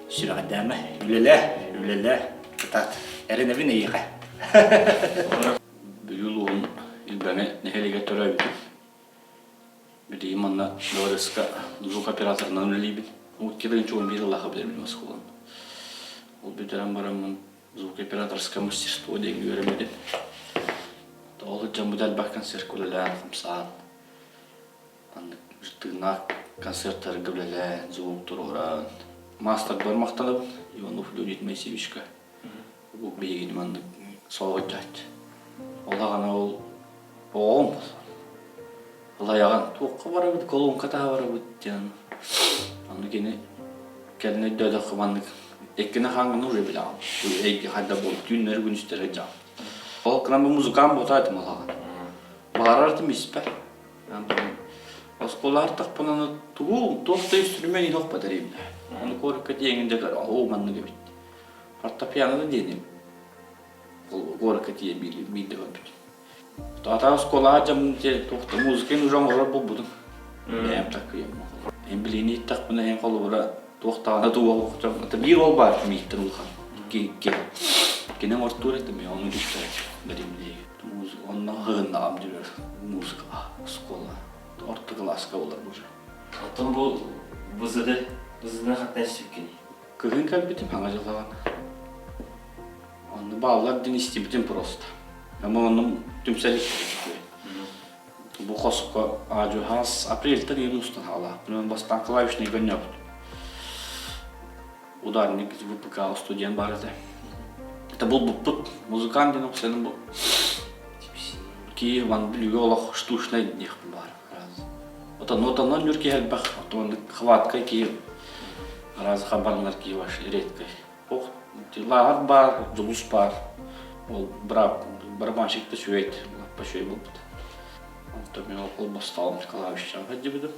сүрэҕэрдээмэ үлэлээ үлэлээ кытаат эрэнэбин эйиэхэ Бүлүү улууһун Илбэҥэ нэһилиэгэр төрөөбүтүм. Билигин манна Беларуска звукооператорынан үлэлиибин. 2011 сыллаахха бүтэрбитим оскуоланы. Ол бүтэрэн бараммын звукооператорское мастерство диэн үөрэммитим. Ол сылдьан бу элбэх концертка үлэлээн, хамсаан, Маннык тыыннаах концертарга үлэлээн, звук туруоран, маастарбар махтанабын Иванов Леонид Моисеевичка. Бу биһигини маннык соһуччааччы. Ол аҕана ол оҕом Алайаҕын туохха барабыт, колонка таһа барабыт диэн. Аны кини кэлин өйдөөтөххө маннык эккини хаҥҥын уже билэҕин. Эйгэ хайда буол түүннэри күнүстэри дьаҕын. Ол гынан бу музыкант буота этим ол аҕан. Баҕарар этим испэр. Оскуолаҕар тахпынан тугу туох да инструмент иһэ охпот эриимнэ. Ону куоракка тиийэҥин дьэ көр, оо маннык эбит. Фортепиано да диэним. Куоракка тиийэн биирдэ көрбүтүм. Ата оскуолаҕа дьаммын туох да музыканы уже оҥорор буолбутум. Бэйэм такыйым. Эн билиини ииттэхпинэ эн холобура туох даҕаны туох биир ол баар мииттэн улахан. Икки Кини оҥортуур этим, ону үстэр бэримлии. Онно ыһыннаҕым дьүрэр музыка оскуола орто кылааска буолар уже. Оттон бу ВЗД ВЗД хаттан сүккүнүй? Кыһын кэлбитим хаҥа дьылаҕана. Онно бааллар диэн истибитим просто. Ама онно түмсэл Бу хоско аадьуһаас апрельтэн иһин устан хаалаахпын. Бастаан клавишный көннөбүт. Ударник ВПК студент бар этэ. Это булбуппут. Музыкант диэн оксаны бу Киев ван Бүлүүгэ олох штучнай диэхпин баар. Отон отонон нүр киһи элбэх, отон хватка киһи раз хабарнар киһи ваш редкой. Ох, лааҕыр баар, дьулус баар. Ол брат барабанщик да үчүгэй, лаппа үчүгэй буолбут. Онтон мин ол бастаҕым клавишчаҕа сылдьыбытым.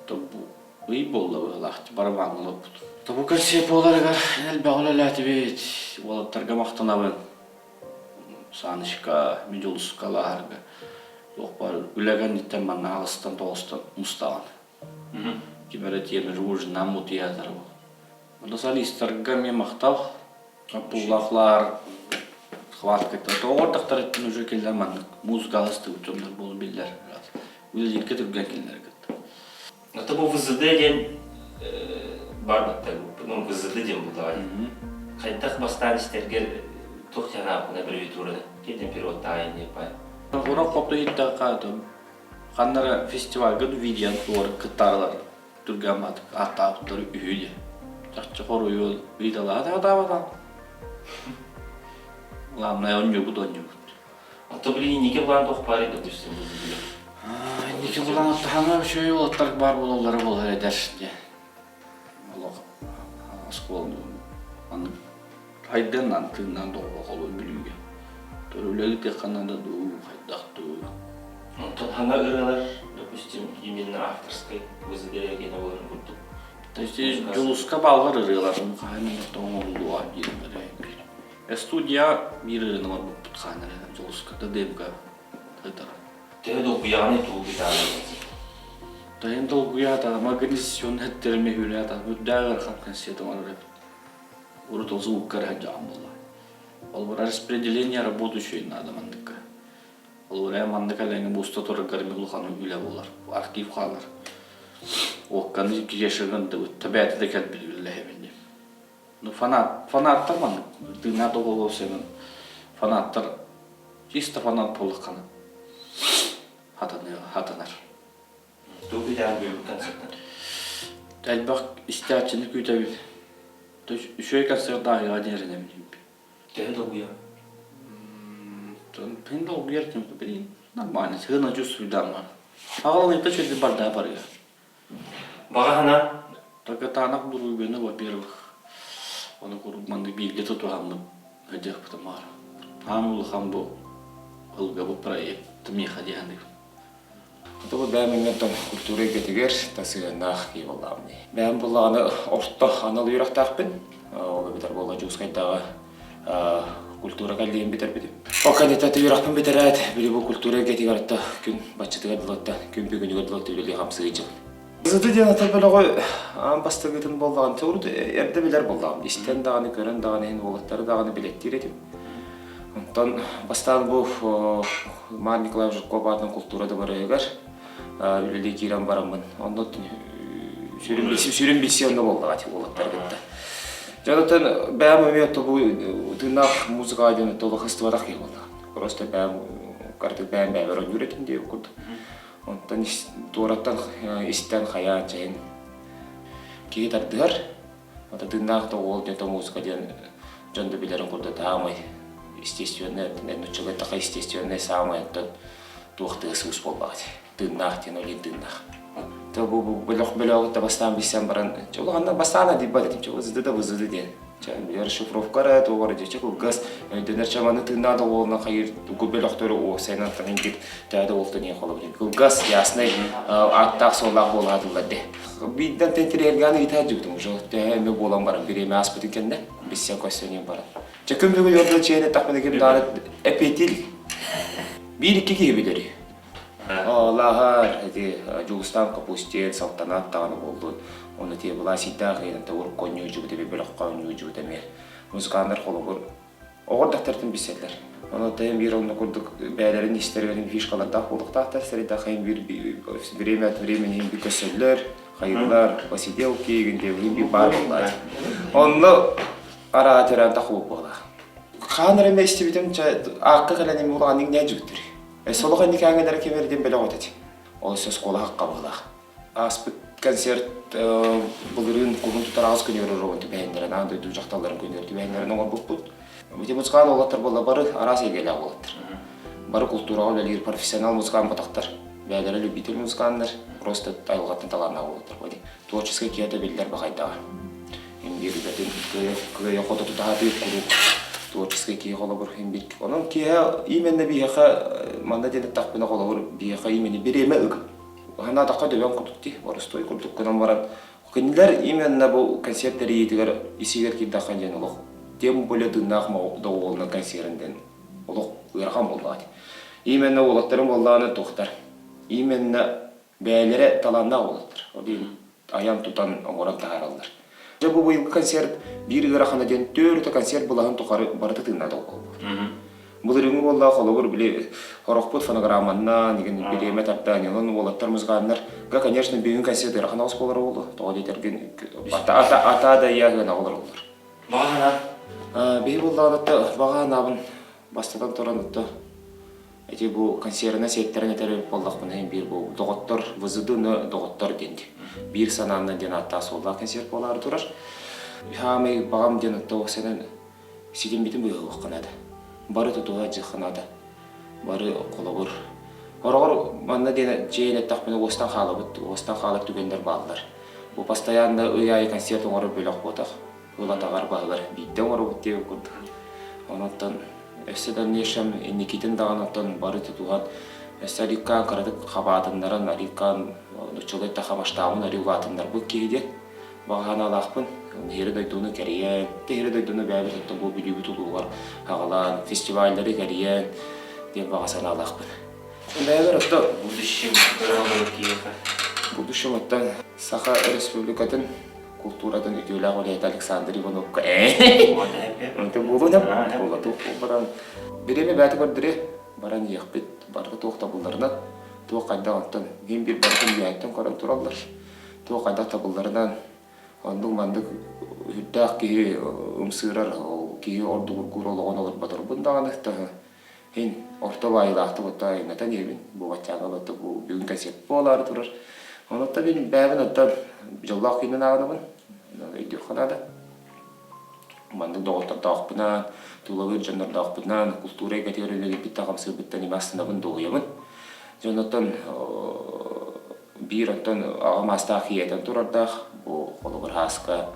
То бу ый буолла быһыылаах барабаҥҥа олорбут. Тобу концерт буоларыгар элбэх үлэлээтибит. Уолаттарга махтанабын. Санычка, Медулуска лааһарга. Туох баар үлэ кэнниттэн манна аҕыстан тоҕустан мустаҕын. Ким эрэ тиэмир ужиннаан мутуйаатар буол. Онно солистарга эмиэ махтал. Пуллахлар хватката тоҕор уже кинилэр маннык музыкаҕа ыстыбыт дьоннор буолан биллэр. Үлэлииргэ түргэн кинилэр кытта. Это бу ВЗД диэн бар батта ну ВЗД диэн буллаҕай. Хайдах бастаан истэргэр туох санаабына аббревиатураны кирден переводтаайын диэн пай. Урок хопту иһиттэххэ ханнара фестивальга видеон туор кыттаарылар түргэн баатык ааттаабыттар үһү диye. Чахчы хоруйу ыйыталаһа таатаабатаҕым. Главное онньугут онньугут. Ото блин инники план туох баарый допустим бу Инники план оттаһаҥа үчүгэй уолаттар баар буолаллара буолар эдэр диye. Олох оскуоланы маннык хайдыаннан тыыннаан доҕолоҕолуу бүлүүгэ. Төрүлэги тыаххана да дуу, хайдах дуу. Онтон хаҥа ырыалар, допустим, именно авторскай ВЗД гена боларын курдук. То есть Дьулуска бааллар ырыаларын хаһан эмэ оҥоһуллуоҕа диир бэрэ. Студия биир ырыаны оҥорбуппут хаһан эрэ Дьулуска ДДМ-га ыытара. Төһө долгуйаҕыный тугу гитаранан? Тайын долгуйаата, мобилизационный эттерими хүлээтэ, үрдээх ыарахан концерт оҥорор эбит. Урут ол звукка эрэ дьаҕан буолла. Ол распределение работающей надо манныкка. Ол эрэ маннык элэҥи буста тураргар эмиэ улахан үлэ буолар. Архив хаалар. Уокканы киэшэгин тэбээтэ да кэлбит үлэлэһэбин диэн. Ну фанат, фанаттар маннык тыыннаах доҕолоосенын фанаттар чисто фанат буоллаххына хатанар. Тугу күүтэҕин бүгүҥҥү концертан? Элбэх истээччини күүтэбин. Үчүгэй концерт ааһыаҕа диэн эрэнэбин. Төһө долгуйар? Мин долгуйар блин, нормально, сыана чувствуйдааммар. Аҕалан үчүгэй бардаа барыа. Баҕа санаа? Тагатанах буруйбаны, во-первых, ону куруук маннык бииргэ тутуһаммыт сылдьыахпытын баҕар. Аан улахан бу ылгабыт проект миэхэ диэханыгын. Бу бэйэм иннинтэн культура эйгэтигэр да сыһыаннаах киһи буоллаҕым дии. Бэйэм буоллаҕына орто анал үөрэхтээхпин. Ол эбэтэр буолла Дьокуускайдааҕы культура кэллиэһин бүтэрбитим. Ол кэнниттэн үөрэхпин бүтэрээт, били бу культура эйгэтигэр отто күн баччатыгар дылы күн бүгүнүгэр дылы үлэлии хамсыы сылдьабын. Зыды диэн ата бөлөҕү аан бастакытын буоллаҕын урут эрдэ билэр буоллаҕым. Истэн даҕаны, көрөн даҕаны иһин уолаттары даҕаны билэттиир этим. Онтон бастаан бу Марк Николаевич Жирков аатынан култуура дыбарыһыгар үлэлии киирэн бараммын, онно сүрүн билсии онно буоллаҕа ити уолаттары кытта. Дьэ онтон бэйэм эмиэ бу тыыннаах музыкаҕа диэн олох ыстыбатах киһи буоллаҕым. Просто бэйэм кыратык бэйэм бэйэбэр оонньуур этим диэбит курдук. Онтон туораттан истэн хайаан чэйин киһи тардыһар. Ата тыыннаах да уол диэн музыка диэн дьон да билэрин курдук таамай естественный нуччалыы така естественный саамай оттон туох тыас уус буолбаҕа тыыннаах диэн ол тыыннаах. То бу бөлөх бөлөҕүттэ бастаан билсэн баран улаханна бастаан адыйбат этим чэ вызыды да вызыды диэн расшифровка эрэ туох эрэ дьэ кылгас өйдөнөр чаманы тыыннаах да уолунан хайыр тугу бөлөхтөрү уопсайынан таһын төһө да уолтан иһин холобур кылгас ясный ааттаах суоллаах буолаатыллар де биирдэн тэнтириэргээн ыйытаа дьыбытым уже төһө эмэ буолан баран бириэмэ ааспытын кэннэ билсэн көстөн баран чэ күн бүгүн ордо чиэни тахмын ким даҕаны эпиэтил биир икки киһи билэри Лаһар, ити Дьулустаан Капустин, Салтанат даҕаны буоллун. Оны тиэ Власийдаах иһин урукку оонньуучубут эми бөлөххө оонньуучубут эмиэ. Музыканнар холобур оҕор дактартын билсэллэр. Оны тайын биир онно курдук бээлэрин истэригэр фишкалардаах буолуохтаахтар. Сэрийдэх хайын биир время от времени иһин көссөллөр, хайыллар, посиделки игин диэбин биир баар буоллаат. Онно араа төрөөн тахыбыт буолаах. Хаан эрэ истибитим аакка кэлэн эми улахан иҥнээ дьүгүттүр. Солох инникээҥҥилэрэ ким эрдин бөлөх этэ. Ол өссө оскуола хаккабылаах. Ааспыт концерт былырыын кулун тутар аҕыс күнүгэр оруобун түбэһиннэрэн, аан дойду дьахталларын күнүгэр түбэһиннэрэн оҥорбуппут. Ити музыкант уолаттар буолла бары араас эйгэлээх уолаттар. Бары култуураҕа үлэлиир профессионал музыкант ботахтар. Бэйэлэрэ любитель музыканнар, просто айылҕаттан талааннаах уолаттар. Творческай киһи биллэр бахайдаҕа. Им биир үлэтин кыайа хото тутаһатыыр куруук творческий киһи холобур им биир онон киһи именно биһиэхэ манна диэн эттэхпинэ холобур биһиэхэ именно бириэмэ ык ханаатахха дөбөҥ курдук дии боростуой курдук гынан баран кинилэр именно бу концерт тэрийиитигэр исигэр киирдэххэ диэн олох тем более тыыннаах доҕуһуолунан концерын диэн олох ыарахан буоллаҕа именно уолаттарым буоллаҕына туохтар именно бэйэлэрэ талааннаах уолаттар ол иһин айан-тутан оҥорон таһаараллар. Дьэ бу быйылгы концерт биир ыарахана диэн төрүтэ концерт былаһын тухары барыта тыыннаах буолбут. Былырыыҥҥы буоллаах холобур били хорохпут фонограмманнан игин бириэмэ тардаан онон уолаттар музыканнар га конечно бүгүн концерт ыарахан оҕус буолара буолуо тоҕо диэтэргин ата ата да я гына олороллор. Баҕа санаа? Биһи буоллаҕына баҕа санаабын бастатан туран отто Ити бу консервна сиэттэрэн этэр буоллахпына иһин биир бу доҕоттор ВЗД-ны доҕоттор диэн биир санааннан диэн ааттаах суоллаах консерв буолаары турар. Хаамай баҕам диэн отто сэнэн ситиммитин быыһылыахха наада. Бары тутуһа дьыхха наада. Бары холобур. Хороҕор манна диэн дьиэн эттэхпинэ уостан хаалабыт, уостан хаалар түгэннэр бааллар. Бу постоянно ый аайы концерт оҥорор бөлөх буотах. Ыл атаҕар баһыгар биирдэ оҥоробут диэбит курдук. Онон өссө дальнейшем инникитин даҕаны оттон бары тутуһан өссө ариккаан кыратык хабаатыннаран ариккаан нуччалыы эттэххэ масштабын арыы улаатыннарбыт киһи диэн баҕа санаалаахпын. Иһири дойдуну кэрийэн, иһири дойдуну бэйэбит оттон бу Бүлүүбүт улууһугар аҕалаан, фестиваллары кэрийэн диэн баҕа санаалаахпын. Бэйэбэр оттон Будущем көрө киһиэхэ. Будущем оттон Саха Республикатын култууратын үтүөлээх үлэһитэ Александр Ивановка Онто буолуо да буолату баран бириэмэ бэйэтэ көрдөрүө баран иэхпит. Барыта туох табылларынан, туох хайдах онтон иһин биир барытын үөһэттэн көрөн тураллар. Туох хайдах табылларынан оннук-маннык үрдээх киһи ымсыырар, ол киһи ордугургуур олоҕун олорботорбун даҕаны Һин орто баайылаахтык отто айаннатан иһэбин. Бу баччааҥҥа батта бу бүгүн кэнсиэрт буолаары турар. Онуттан мин бэйэбин оттон дьоллоох киһинэн ааҕынабын. Өйдүөххэ наада. Маннык доҕоттордоохпунан, тулалыыр дьоннордоохпунан, култуура эйгэтигэр үлэлиирбиттэн хамсыырбыттан имэ астынабын, дуоһуйабын. Дьонуттан биир оттон аҕа маастаах ийэтэн турардаах, бу холобур Һааска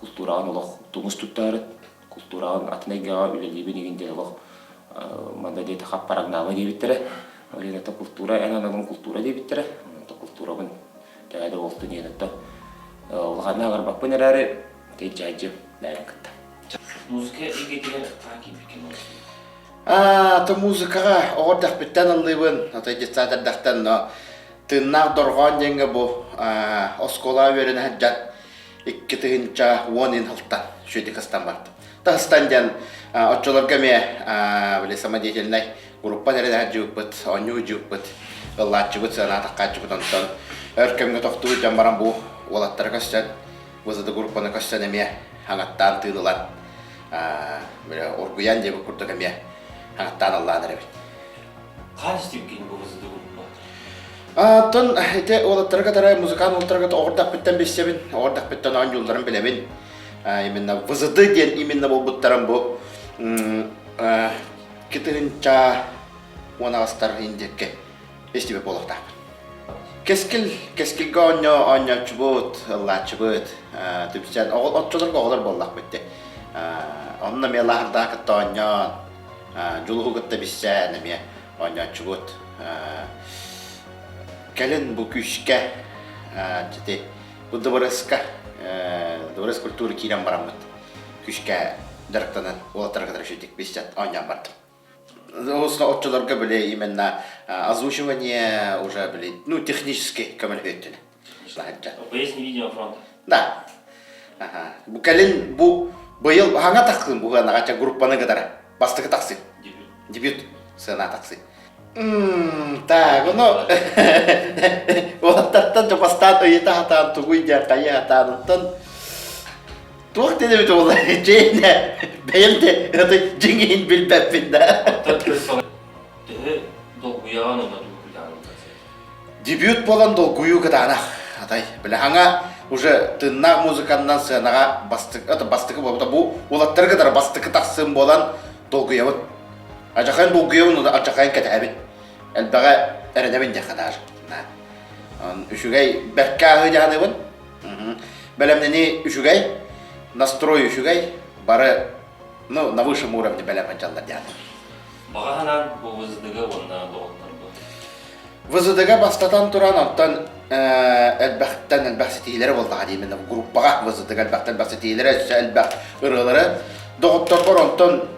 култуураҕын олох тумус туттаары култуураҕын атын эйгэҕэ үлэлиибин игин диэн олох манна диэти хаппарагнаама диэбиттэрэ. Ол иһин это култуура эн аналын култуура диэбиттэрэ. Онон култуурабын төһө да буолтун диэн это улаханнык аҕырбаппын эрээри тэйдьээдьим бэйэм кытта. Музыка эйгэтигэр хаһан киирбиккин Аа, то музыкаҕа оҕо эрдэхпиттэн ыллыыбын, ото детсад эрдэхтэн, но тыыннаах дорҕоон диэҥҥэ бу оскуолаҕа үөрэнэ сылдьан 2010 ин сылтан Шведик ыстан бардым. Таһыстан диэн оччолорго эмиэ били самодеятельнай группа тэринэ сылдьыбыппыт, оонньуу сылдьыбыппыт, ыллааччыбыт, сыанаҕа таххааччыбыт онтон өр кэмҥэ тохтуу сылдьан баран бу уолаттары көрсөн, ВЗД группаны көрсөн эмиэ хаҥаттаан тыын ылан били оргуйан диэбит курдук эмиэ хаҥаттаан ыллаан эрэбит. Хаан истибиккин бу ВЗД группа? Оттон ити уолаттары кытары музыкант уолаттары кытта оҕордахпыттан билсэбин, оҕордахпыттан оонньуулларын билэбин. Именно ВЗД диэн именно буолбуттарым бу кытыһынча уон аҕыстар индиэккэ истибит буолуохтаахпын. Кэскил, кэскилгэ оонньоо оонньооччубут, ыллааччыбыт, түмсэн, оччолорго оҕолор буоллахпыт дии. Онно эмиэ лааһардаах кытта оонньоон, дьулуһу кытта билсэн эмиэ оонньооччубут. Кэлин бу күүскэ ити бу дыбарыска дыбарыс культуры киирэн бараммыт күүскэ дьарыктанан уолаттары кытары үчүгдүк билсэн оонньоон бардым. Оччолорго били именно озвучивание уже били ну технически көмөлөһүөттүнэ. Поясни видео фронта. Да. Ага. Бу кэлин бу быйыл хаҥа тахсыым бу ыанаҕа группаны кытары бастакы тахсыы. Дебют. Дебют сыана тахсыы. Так, ону уолаттартан бастаан ыйыта сатаан тугуй диэн хайыы сатаан онтон туох диэн эбит буолла дьиэнэ бэйэм де дьиҥ иһин билбэппин да. Төһө долгуйаҕын уонна тугу күүтэҕин Дебют буолан долгуйуу кытаанах. Атай, бile хаҥа уже тыыннаах музыканнан сыанаҕа бастык, это бастыкы буолбута. Бу уолаттары кытары бастыкы тахсыым буолан долгуйабын. Адьахайын долгуйабын, адьахайын кэтэһэбин. Элбэҕэ эрэнэбин диэххэ даже. Үчүгэй бэркэ ааһыы дьаһаныбын. Бэлэмнэнии үчүгэй, настрой үчүгэй, бары ну, на высшем уровне бэлэм дьаллар диэн. Баҕа санаан бу ВЗД-га уонна доҕотторго. ВЗД-га бастатан туран онтон элбэхтэн элбэх ситиһиилэри буоллаҕа дии именно группаҕа ВЗД-га элбэхтэн элбэх ситиһиилэри өссө элбэх ырыалары доҕотторбор онтон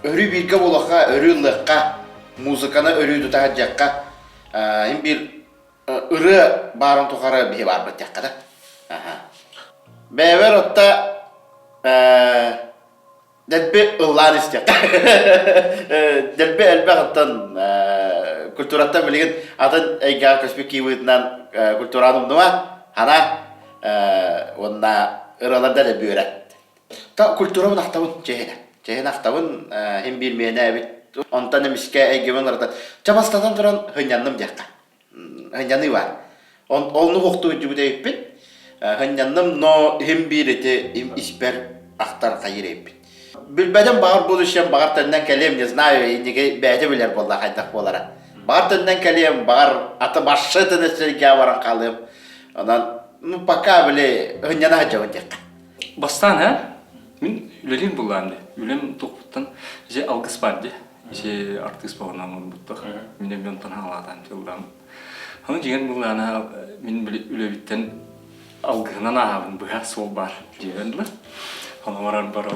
өрүү бииргэ буолуохха, өрүү ыллыахха, музыканы өрүү тута сылдьыахха им биир ырыа баарын тухары биһи баарбыт диэххэ да. Бэйэбэр отта Дэлби ыллаан истиэххэ. Дэлби элбэх оттон культураттан билигин атын эйгэҕэ көспүт киибытынан культураны умнума, хана уонна ырыаларда дэлби үөрэт. Та культурабын ахтабын чэһинэ. Чэһин ахтабын иһин биир миэнэ эбит. Онтон эмискэ эйгэбин ырытан, чэ бастатан туран хынньанным диэххэ. Һынньаныы баар. Оннук охту сылдьыбыт эбиппин. Һынньанным, но иһим биир ити испэр ахтар хайыр эбиппин. Билбэтим баҕар будущем, баҕар төннөн кэлиэм, не знаю, инники бэйэтэ билэр буолла хайдах буолара. Баҕар төннөн кэлиэм, баҕар аты маршрутын өссө баран хаалыам. Онон, ну, пока били һынньана сылдьабын диэххэ. Бастаан, ә? Мин үлэлиир буллаам дии. Үлэм туохпуттан же алгыс бар дии. Ити артыыс буолан оҥорбуттар. Мин эмиэ онтон хаалаатаан тыллаам. Ону дьиҥэр былаана мин үлэбиттэн алгыһынан ааһабын быһа суол баар диэбэн дылы. Ону барар бары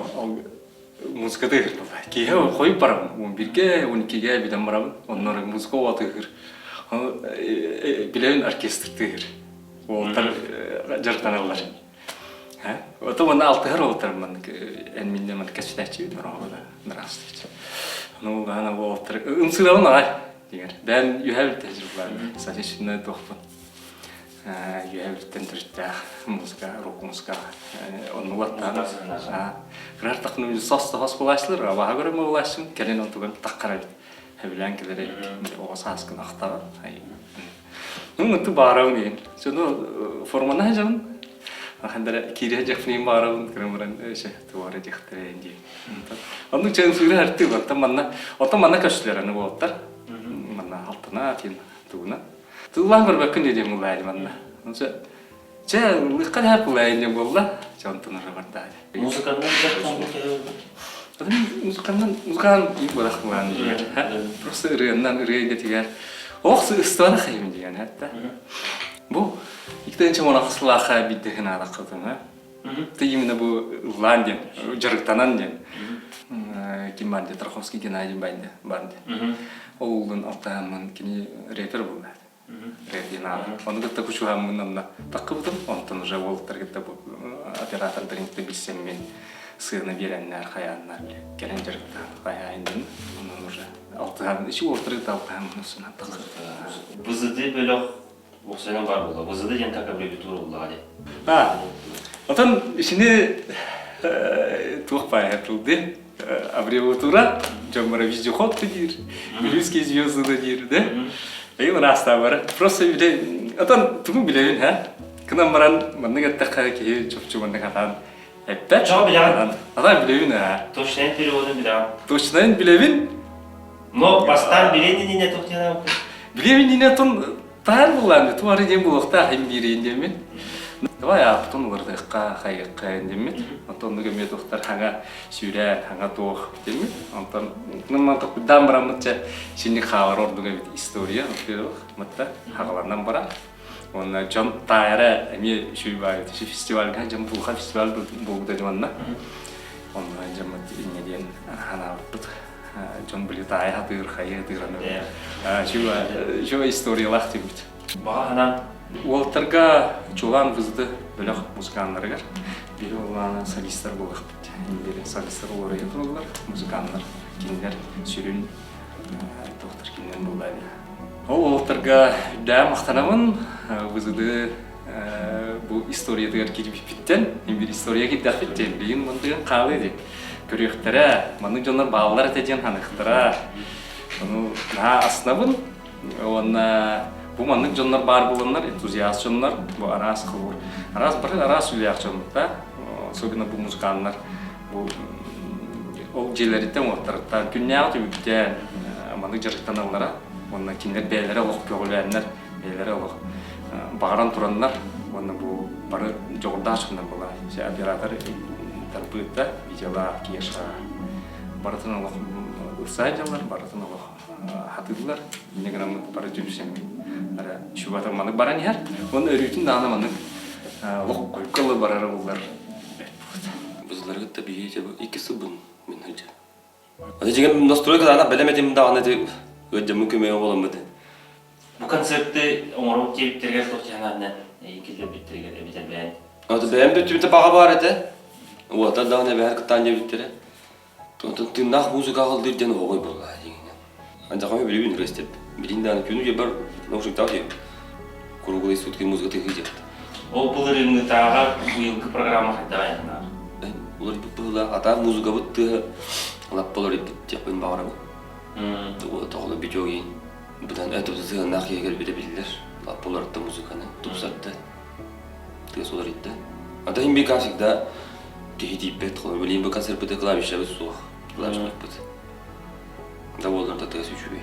музыка тыаһыр буолла. Киэһэ хойут барабын. 11-гэ, 12-гэ бүтэн барабын. Оннор музыка уола тыаһыр. Ону билэбин оркестр тыаһыр. Уолаттар дьарыктаналлар. Ото уонна алтыһар уолаттарым маннык эн миннэ маннык кэпсэтээччибит ороҕо да здравствуйте. Ну, гаана уолаттар ымсыырабын аҕай. Дигэр. Бэйэм үһэ бүттэ сылдьыбылаан. Сатисына туохпун. Үһэ бүттэн төрүттээх музыка, рок-музыка оннулаттаан. Кырар тахны сос сос булааччылар, абаһа көрөн булааччым, кэлин онтуган таххара бит. Хэбилээн кэлэр эбит. Оҕо сааскын ахтаҕын. Ну, ты баарабын иһин. Сону формана хажабын. Ахандара киире жахпын баарабын кырамыран өсө туора дихтерен дии. Оннук чэн сыыры хартыы оттон манна оттон манна көстүлэр аны буолтар. Манна алтына тин тугуна. Тыллаан көрбөккүн диye мулаайы манна. Онча чэ лыкка да пулайын диэн буолла. Чэ онтон уже бардаады. Музыканнан Музыканнан музыканан буолах булаан диэн. Просто ырыаннан ырыа идэтигэр ох ыстыбана хайым диэн хатта. Бу икки чамонахсылаха биддехин аадаққытына. Ты именно бу ыллаан диэн, дьарыктанан диэн. Ким бар диэн, Тарховский Геннадий бар диэн. Ол уллун алтааммын кини рэпер буолла. Рэпинаар. Ону кытта кучуһаммын онно таххыбытым. Онтон уже уолаттар кытта бу оператордарын кытта билсэммин сыана биэрэннэр, хайааннар кэлэн дьарыктаан хайаайын диэн. Онон уже алтыһан, ичи уолаттары кытта алтыһаммын усунан тахсыбытым. ВЗД бөлөх Уопсайынан баар буолла. ВЗД диэн как аббревиатура буоллаҕа дии. А, отон ишини туох баайа тылды аббревиатура дьомморо вездеход диир, Вилюйские звезды диир, да? Эйин ыраастаабара. Просто биле, отон тугун билэбин, ха? Кынан баран маннык эттэххэ киһи чопчу маннык хатаан эппэт. Чоҕо билэҕин? Атаан билэбин, аа. Точнайын переводун билэҕин? Точнайын билэбин. Но бастаан билиэн иннинэ туох диэн Билиэн иннинэ тон Таһар буллаан туары диэн буолуохтаах им биириин диэммит. Давай ааппытын уларытыахха, хайыахха диэммит. Онтон оннук эмиэ туохтар хаҥа сүүрээн, хаҥа туох диэммит. Онтон мантан куйдаан бараммыт чэ синник хаалар ордук эбит история, во-первых, матта хаҕаланан баран. Уонна дьон таайара эмиэ үчүгэй баайы фестивальга дьон булха фестиваль буолбута дьонна. Онно дьоммут инньэ диэн ханаабыппыт. Дьон били таайа хатыыр, хайы хатыыр Үчүгэй историялаах диэбит. Баҕа Уолаттарга чулаан вызды бөлөх музыканнарыгар биһи улаана солистар буолуохпут. Бири солистар олоройо тураллар, музыканнар кинилэр сүрүн туохтар кинилэр буоллаani. Ол уолаттарга үрдээн махтанабын. Вызды бу историятыгар киирбиппиттэн, биир история киирдэхпит диэн, билигин мындыгын хаалыы дии. Көрүөхтэрэ, маннык дьоннор бааллар этэ диэн ханыхтара. Ону наһаа астынабын. Уонна бу маннык дьоннор баар буоланнар, энтузиаст дьоннор, бу араас холуур, араас бары араас үлэлээх дьоннор да, особенно бу музыканнар бу ол дьиэлэриттэн уоттарыттан күннээҕи түбүктээн маннык дьарыктаналлара уонна кинилэр бэйэлэрэ олох көҕүлээннэр бэйэлэрэ олох баҕаран тураннар уонна бу бары дьоҕурдаах дьоннор буолар оператор тарбыытта видеолаах Кеша барытын олох ылсаай дьаллар барытын олох хатыыллар инньэ гынаммыт бары түмсэммит ара чубата маннык баран иһэр уонна өрүүтүн даҕаны маннык олох хойукка ылы барара буллар Бузлары кытта биһи икки сылбын мин сылдьар. Аны дьиҥэ настройка даҕаны бэлэм этим даҕаны ити ыалдьаммын көмөҕө буоламмыт. Бу концерты оҥоробут диэбиттэригэр туох дьаһанааннан киллэрбиттэригэр эбэтэр бэйэн? Аты бэйэм бүттүбүтэ баҕа баар этэ. Уолаттар даҕаны эбэһэр кыттаан диэбиттэрэ. Онтон тыыннаах музыка аҕалдыыр диэн оһоҕой буолла дьиҥинэн. Андьахамы билибин ырыастеп. Билин даҕаны күнү дьэбэр наушниктаах диэм. Круглые сутки музыка тыһыы диэхт. Ол былырыыҥҥытааҕар быйылгы программа хайдах айаннаах? Уларыйбыт быһыылаах. Атаа музыкабыт тыаһа лаппа уларыйбыт диэхпин баҕарабын. Тоҕо видео быдан это сыһыаннаах киһи кэлбитэ биллэр. Лаппа уларытта музыканы, тупсарда. Тыас уларыйда. А то иһин как всегда киһи тиийбэт. Билигин бу концерпыты клавишабыт суох. Клавишнаппыт. Да буоллар да тыас үчүгэй.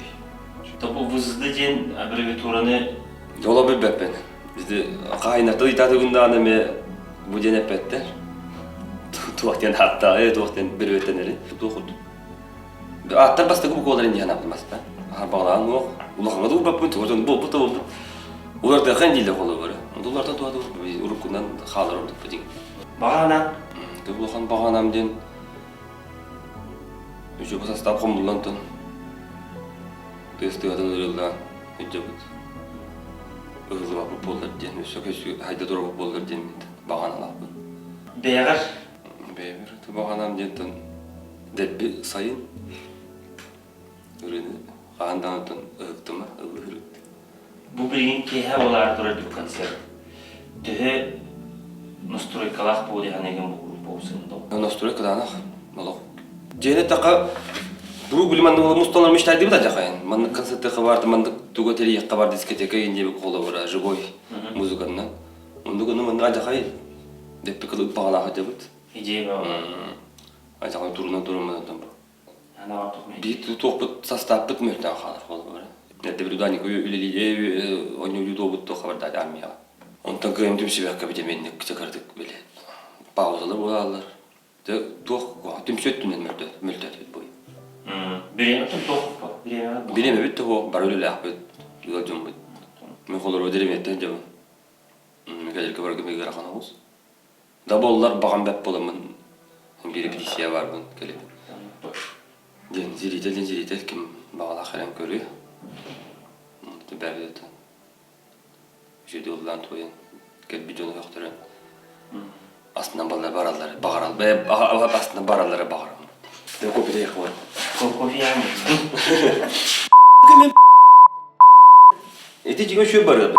Тобу ВЗД диэн аббревиатураны Оло билбэппин. Бізді хаһайыннартан ыйтаатыгын даҕаны эмиэ бу диэн эппэттэр. Туох диэн ааттааҕы, туох диэн бөрүөттэнэрин. Туох курдук. Ааттар бастакы букваларын диэн ааппын баста. Харбаҕалаан уох. Улахаҥа да уурбаппын, тугу буолбут да буолбут. Улардыахха дииллэр холобура. Улартан туһа уруккунан хаалар ордукпут диэн. Баҕана? Улахан баҕанам диэн Үчүгэй састаап хомуллан тон тыас тыатын ырыыллаан илдьэбит. Ыһыллыбаппыт буоллар диэн, өссө көссүү хайда турабыт буоллар диэн баҕаналаахпын. Бэйэҕэр? Бэйэбэр баҕанам диэн тон дэлби сайын ырыаны Хаһан даҕаны ыһыктыма, ыллыһырыт. Бу билигин киэһэ буолаары турар бу концерт. Төһө настройкалаах буолуо дии саныыгын бу группа усунда? Настройкалаах олох. Дьиэни тақа Бу били маннык мусталар мечтайдыбыт ажахайын. Маннык концертка барды, маннык туга терийэххэ бар дискотека диэбик холобура живой музыканнан. Оннук ону маннык ажахай деппи кылып бағалаах дебит. Идея Ажахай турунан турумман бу. Биир туохпут састааппыт мөлтөөн хаалар холобура. Эрдэ бір уданик үлэлии оонньуу туобут туох хабардаат армияҕа. Онтон кыайан түмсүбэккэ битэмиэнник чакырдык били паузалар буолаллар. Туох түмсү өттүнэн мөлтөөтүбүт буй. Бириэмэ туох Бириэмэбит туох бары үлэлээхпит ыал дьоммут. Мен холору дэриэбинэттэн дьабын. Кэлэргэ барарга ыарахан оҕус. Да буоллар баҕам бэт буоламмын биир репетиция баарбын кэлэбин. Диэн зритель диэн зритель ким баҕалаах кэлэн көрүө. Бэбиэтэ үчүгэй ыллаан туойан кэлбит дьону өхтөрөн астынан баллар бараллар баҕарал астынан бараллара баҕарам. Кофе да бар. Кофе Ити дьиҥэ үчүгэй барыа.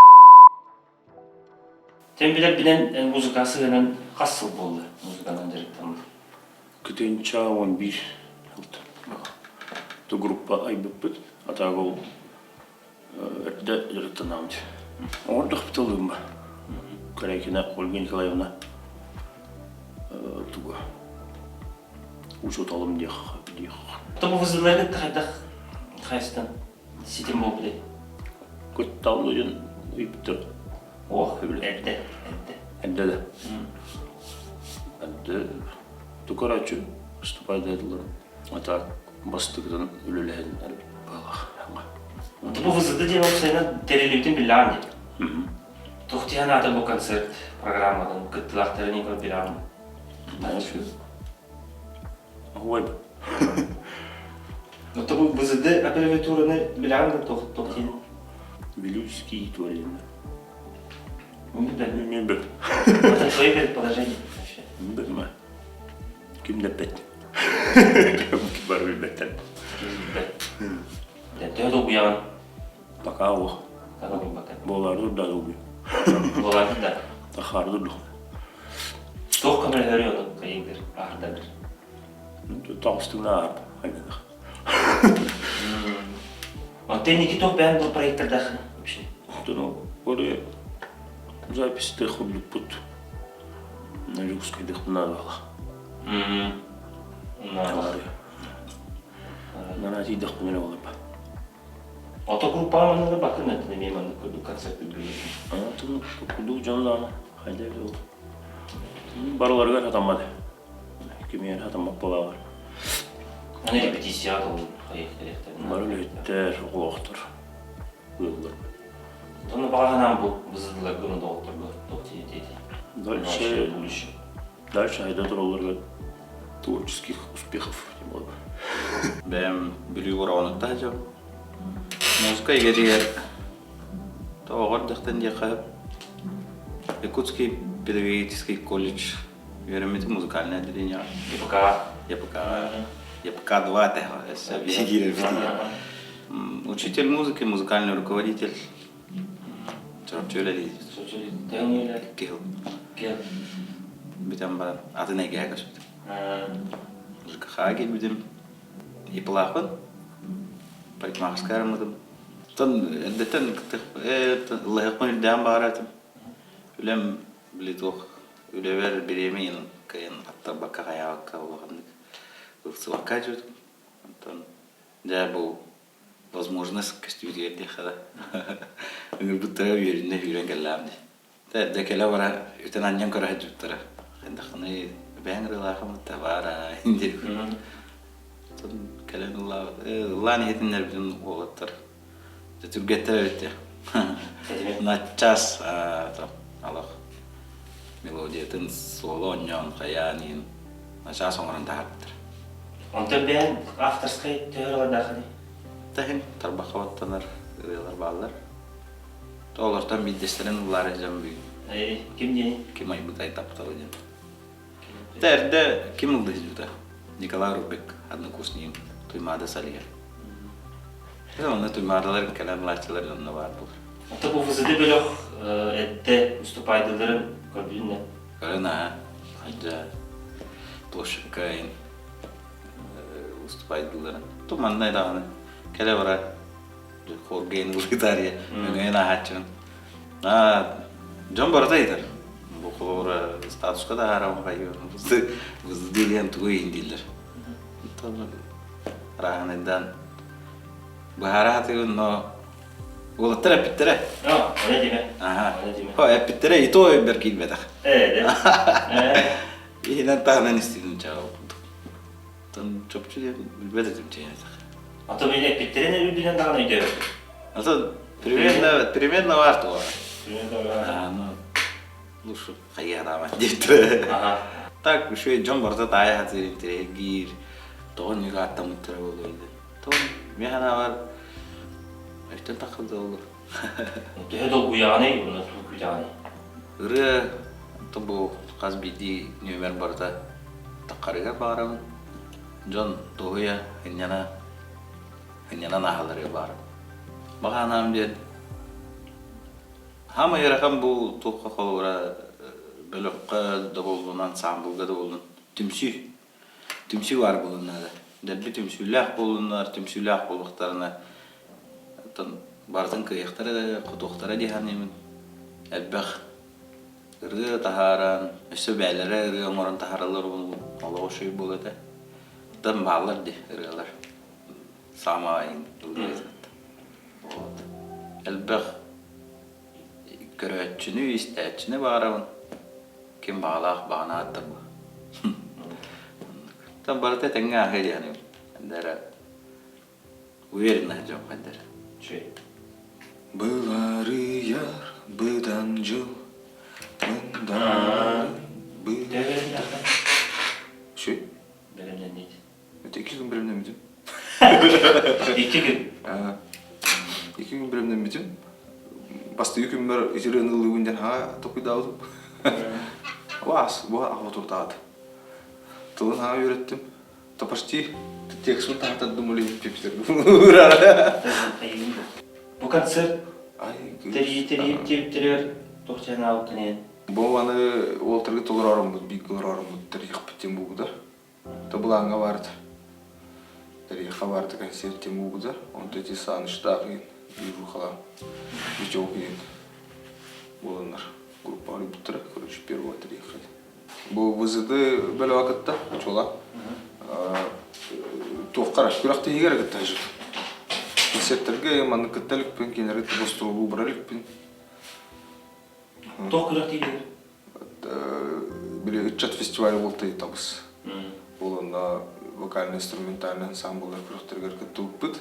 Сен билэрбинэн эн музыка сыһыанан хас сыл буолла музыканан дьарыктаммыт? Кытынча 11 ту группа айбыппыт. А так ол эрдэ дьарыктанаабыт. Оҥордохпут ылыымма. Корякина Ольга Николаевна туга учууталым диэх диэх. Тобу вызывларгыт хайдах хайыстан ситим буолбутай? Кытталлы диэн ыйыптар. Ох, эрдэ, эрдэ. Эрдэ да. Эрдэ. Ту короче, выступайдадылар. А так бастыгынан үлэлэһэн баалах. Бу ВЗД диэн уопсайынан тэриллибитин биллэҕин дии. Туох диэн аата бу концерт программатын кыттыылаахтарын иһин билэҕин? Ой. Ну, бу ВЗД аббревиатураны билэҕин да туох туох диэн? Вилюйский туалет. Мен Мен бит. Это твои предположения вообще? Билмэ. Ким да бит. Бары билбэттэр. Билбэт. Төһө долгуйаҕын? Пока ох. Пока долгуйбакка. Буолаары да долгуй. Буолаары да. Тахаары да. Туох көмөлөһөрүй ону кыйыгыр, аһардагыр? Таҕыстыгына аард, хайдах. Онтон инники туох бэйэн бу проекттардааххын вообще? Ну, вроде записьты хурдукпут. На Дьокуускайдыхпын наадалах. Нана тиийдэхпин эрэ буоларба. Ото группаҕа манныгы бакын өттүн эмиэ маннык курдук концерт Атын курдук дьон даҕаны хайда эбит ол. Барыларыгар сатаммат. Кимиэр сатаммат буолаҕар. Аны репетицияҕа толуй хайыахтар. Бары үлэһиттэр, оҕолоохтор, ыаллар. Онно баҕа санаам бу бызыдыларга уонна доҕотторго туох диэн Дальше, дальше айда туралларга творческих успехов Бэйэм Бүлүү Бороҕонуттан сылдьабын. Музыка эйгэтигэр тоҕо эрдэхтэн диэххэ Якутский педагогический колледж үөрэммитим музыкальное отделениеҕа. ЯПК. ЯПК. ЯПК-2 өссө киирэрбит Учитель музыки, музыкальный руководитель. Чурапчы үлэлиир. Киһил. Бүтэн баран атын эйгэҕэ көспүтүм. ЖКХ киирбитим. ИП-лаахпын. Парикмахерская арыммытым. Оттон эрдэттэн ыллаһыахпын үрдээн баҕарар этим. Үлэм били туох үлэбэр бириэмэ кыайан аттарбакка хайаабакка улаханнык ылсыбакка дьүтүм. Онтон дьэ бу возможность көстүбүтүгэр диэххэ да ыҥырбыттара үөрүннэ үүрэн кэллэҕим дии. Эрдэ кэлэ-бара үтэн-анньан көрө сылдьыбыттара. Хайдаххыный бэйэҥ ырыалааххын кытта баара диир. Оттон кэлэн ыллаабыт ыллаан иһитиннэрбитин уолаттар дьэ түргэттэр эбит дии. Наччас алах мелодиятын суола оонньоон хайаан иһин начаас оҥорон таһаарбыттар. Онтон бэйэҥ авторскай төһө ырыалардааххыный? Таһын тарбахха баттанар ырыалар бааллар. Олортон биирдэстэрин ыллаары дьон бүгүн. Ким диэний? Ким айбытай тапталы диэн. Тэ эрдэ ким ыллыһыта? Николай Рубик, однокурсник Туймаада Салигер. Онно туймаадалар кэлэн ылааччылар онно баар буолар. Ата бу ВЗД бөлөх эрдэ выступайдыларын көрдүн да? Көрөн аха. Хадьа площадка ин выступайдыларын. Ту манна даҕаны кэлэ бара хоргейн ылытаария өҥөйөн ааһааччыбын. Дьон барыта ыйытар. Бу холобура статуска да аараҕым хайыы ВЗД диэн тугу иһин дииллэр. Рааһынайдаан быһаара сатыыбын, но уолаттар эппиттэрэ. Ону диме. Аха. Хо эппиттэрэ и то өйбөр киирбэтэх. Ээ, да. Иһинэн таһынан истибитим чаҕыл курдук. Тон чопчу диэн билбэт этим чэйэтэх. А то мин эппиттэрин үрдүнэн даҕаны өйдөөбөппүн. А то примерно примерно баар туга. Примерно баар. А, ну лучше хайыанаабат диэбиттэрэ. Аха. Так үчүгэй дьон барыта таайа сатыыр интэриэһиргиир. Тоҕо ньүгэ аттаммыттара буолуой диэн. Тоҕо мин санаабар өйтөн таххыбыта буолуо. Төһө долгуйаҕыный уонна тугу күүтэҕиний? Ырыа бу хас биирдии нүөмэр барыта таххарыгар баҕарабын. Дьон дуоһуйа, ынньана, ынньанан ааһалларыгар баҕарабын. Баҕа санаам диэн Хаамай ыарахан бу туохха холобура бөлөххө да буоллун, ансаамбылга да буоллун түмсүү. Түмсүү баар буолуон наада. Дэлби түмсүүлээх буоллуннар, түмсүүлээх буоллахтарына оттон барытын кыайыахтара да, хотуохтара дии саныыбын. Элбэх ырыа таһааран, өссө бээлэрэ ырыа оҥорон таһаараллар олох үчүгэй буолуо этэ. Оттон бааллар дии ырыалар. Саамай ыллыыр Вот. Элбэх көрөөччүнү, истээччини баҕарабын. Ким баҕалаах баҕана ааттар бу. Там барыта этэҥҥэ ааһыа диэн эрэ уверенно дьон хайдар. Быларыйар быдан дьыл мындарын быдан Шү? Бэлэмнэннит. Это икки күн бэлэмнэммитим. Икки күн? Икки күн бэлэмнэммитим. Бастакы күммэр итирэн ыллыыбын диэн хаҥа толкуйдаабытым. Аас, бу аҕа туртаат. Тылын хаҥа үөрэттим. То почти текстун таһаттардым улей Бу концерт тэрийи диэбиттэригэр туох диэн аабыккын эн? Бу аны уолтарга толороруммут, бииргэ олороруммут тэрийиэхпит диэн буолбута. Тобулааҥҥа баарыта. Тэриэххэ баарыта концерт диэн буолбута. Онто ити Саныштаах иһин, Юрухала, Витек иһин буоланнар группаҕа ылбыттара. Короче, первого тэриэххэ. Бу ВЗД бөлөҕө кытта, чуола. Туохха эрэ, күрэхтэһиигэ эрэ кытта сылдьыбыт. Концертэргэ маннык кытта иликпин, кинилэри кытта гастроллуу бара иликпин. Туох күрэхтэһиилэр? Били ыччат фестиваля буолта табыс. Ол онно вокально-инструментальный ансамбллар күрэхтэригэр кыттыбыппыт.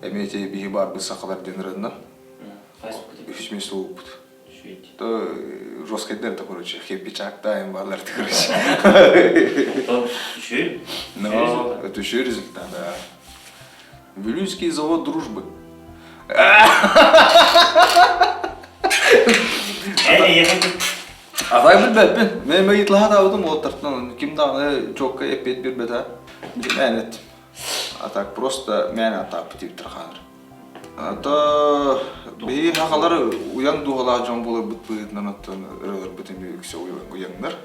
Эмиэ ити биһи баарбыт сахалар диэн ырыаннан. Үһүс место буолбут. То жесткайдар да короче, хэппи чактаайым баалар короче. Үчүгэй. Но это еще результат, да. Вилюйский завод дружбы. Атай билбэппин. Мен ыйытлаһа даабытым уоттартан ким даҕаны чуокка эппиэт биэрбэтэ. Мээн эттим. А так просто мээн атааппыт диэбиттэр хаалар. То биһиги хахалар уйан дууһалаах дьон буоларбыт быһыытынан оттон ырыаларбыт эмиэ үксэ уйаннар.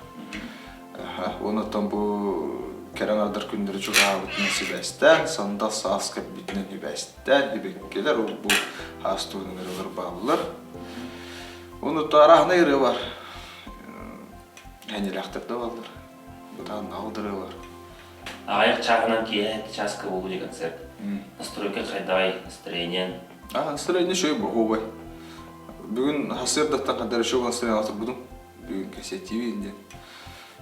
Онон бу кэрэ аҥардар күннэрэ чугаһаабытынан сибээстээн, сандал саас кэлбитинэн сибээстээн, сибэккилэр ол бу аас туһунан ырыалар бааллар. Ону арааһынай ырыа бар. Энньэлээхтэр да бааллар. Бытааннаах да ырыа бар. Аҕыйах чааһынан киэһэ чааска буолуу дии концерт. Настройка хайдаҕай, настроение? А, настроение үчүгэй баһуобай. Бүгүн сарсыардаттан ханна эрэ үчүгэй настроение турбутум. Бүгүн кэнсиэртиибин диэн.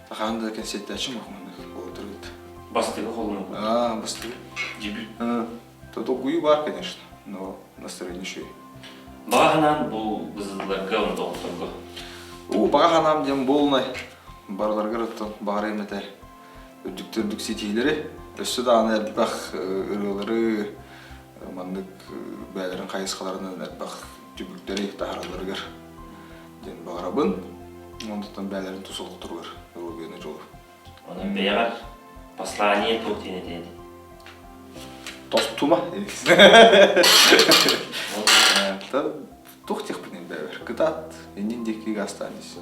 Хаһан да кэнсиэртээччим маннык буолтаргыт. Бастыгы холунук. А, бастыгы. Дебют. То долгую бар, конечно, но настроение үчүгэй. Баҕа санаан бу бызылларга, уонна доҕотторго. У, баҕа санаам диэн буолунай. Барыларыгар оттон баҕарыам этэ. Үрдүктүү үрдүк ситиһиилэри, өссө даҕаны элбэх ырыалары маннык бэйэлэрин хайысхаларынан элбэх түбүктэри таһааралларыгар диэн баҕарабын. Онтон бэйэлэрин тус олохторугар доруобуйаны дьолу. Онон бэйэҕэр послание туох диэн этиэн? Тостума. Туох диэхпиний бэйэбэр. Кытаат, иннин диэки гаастаан ис.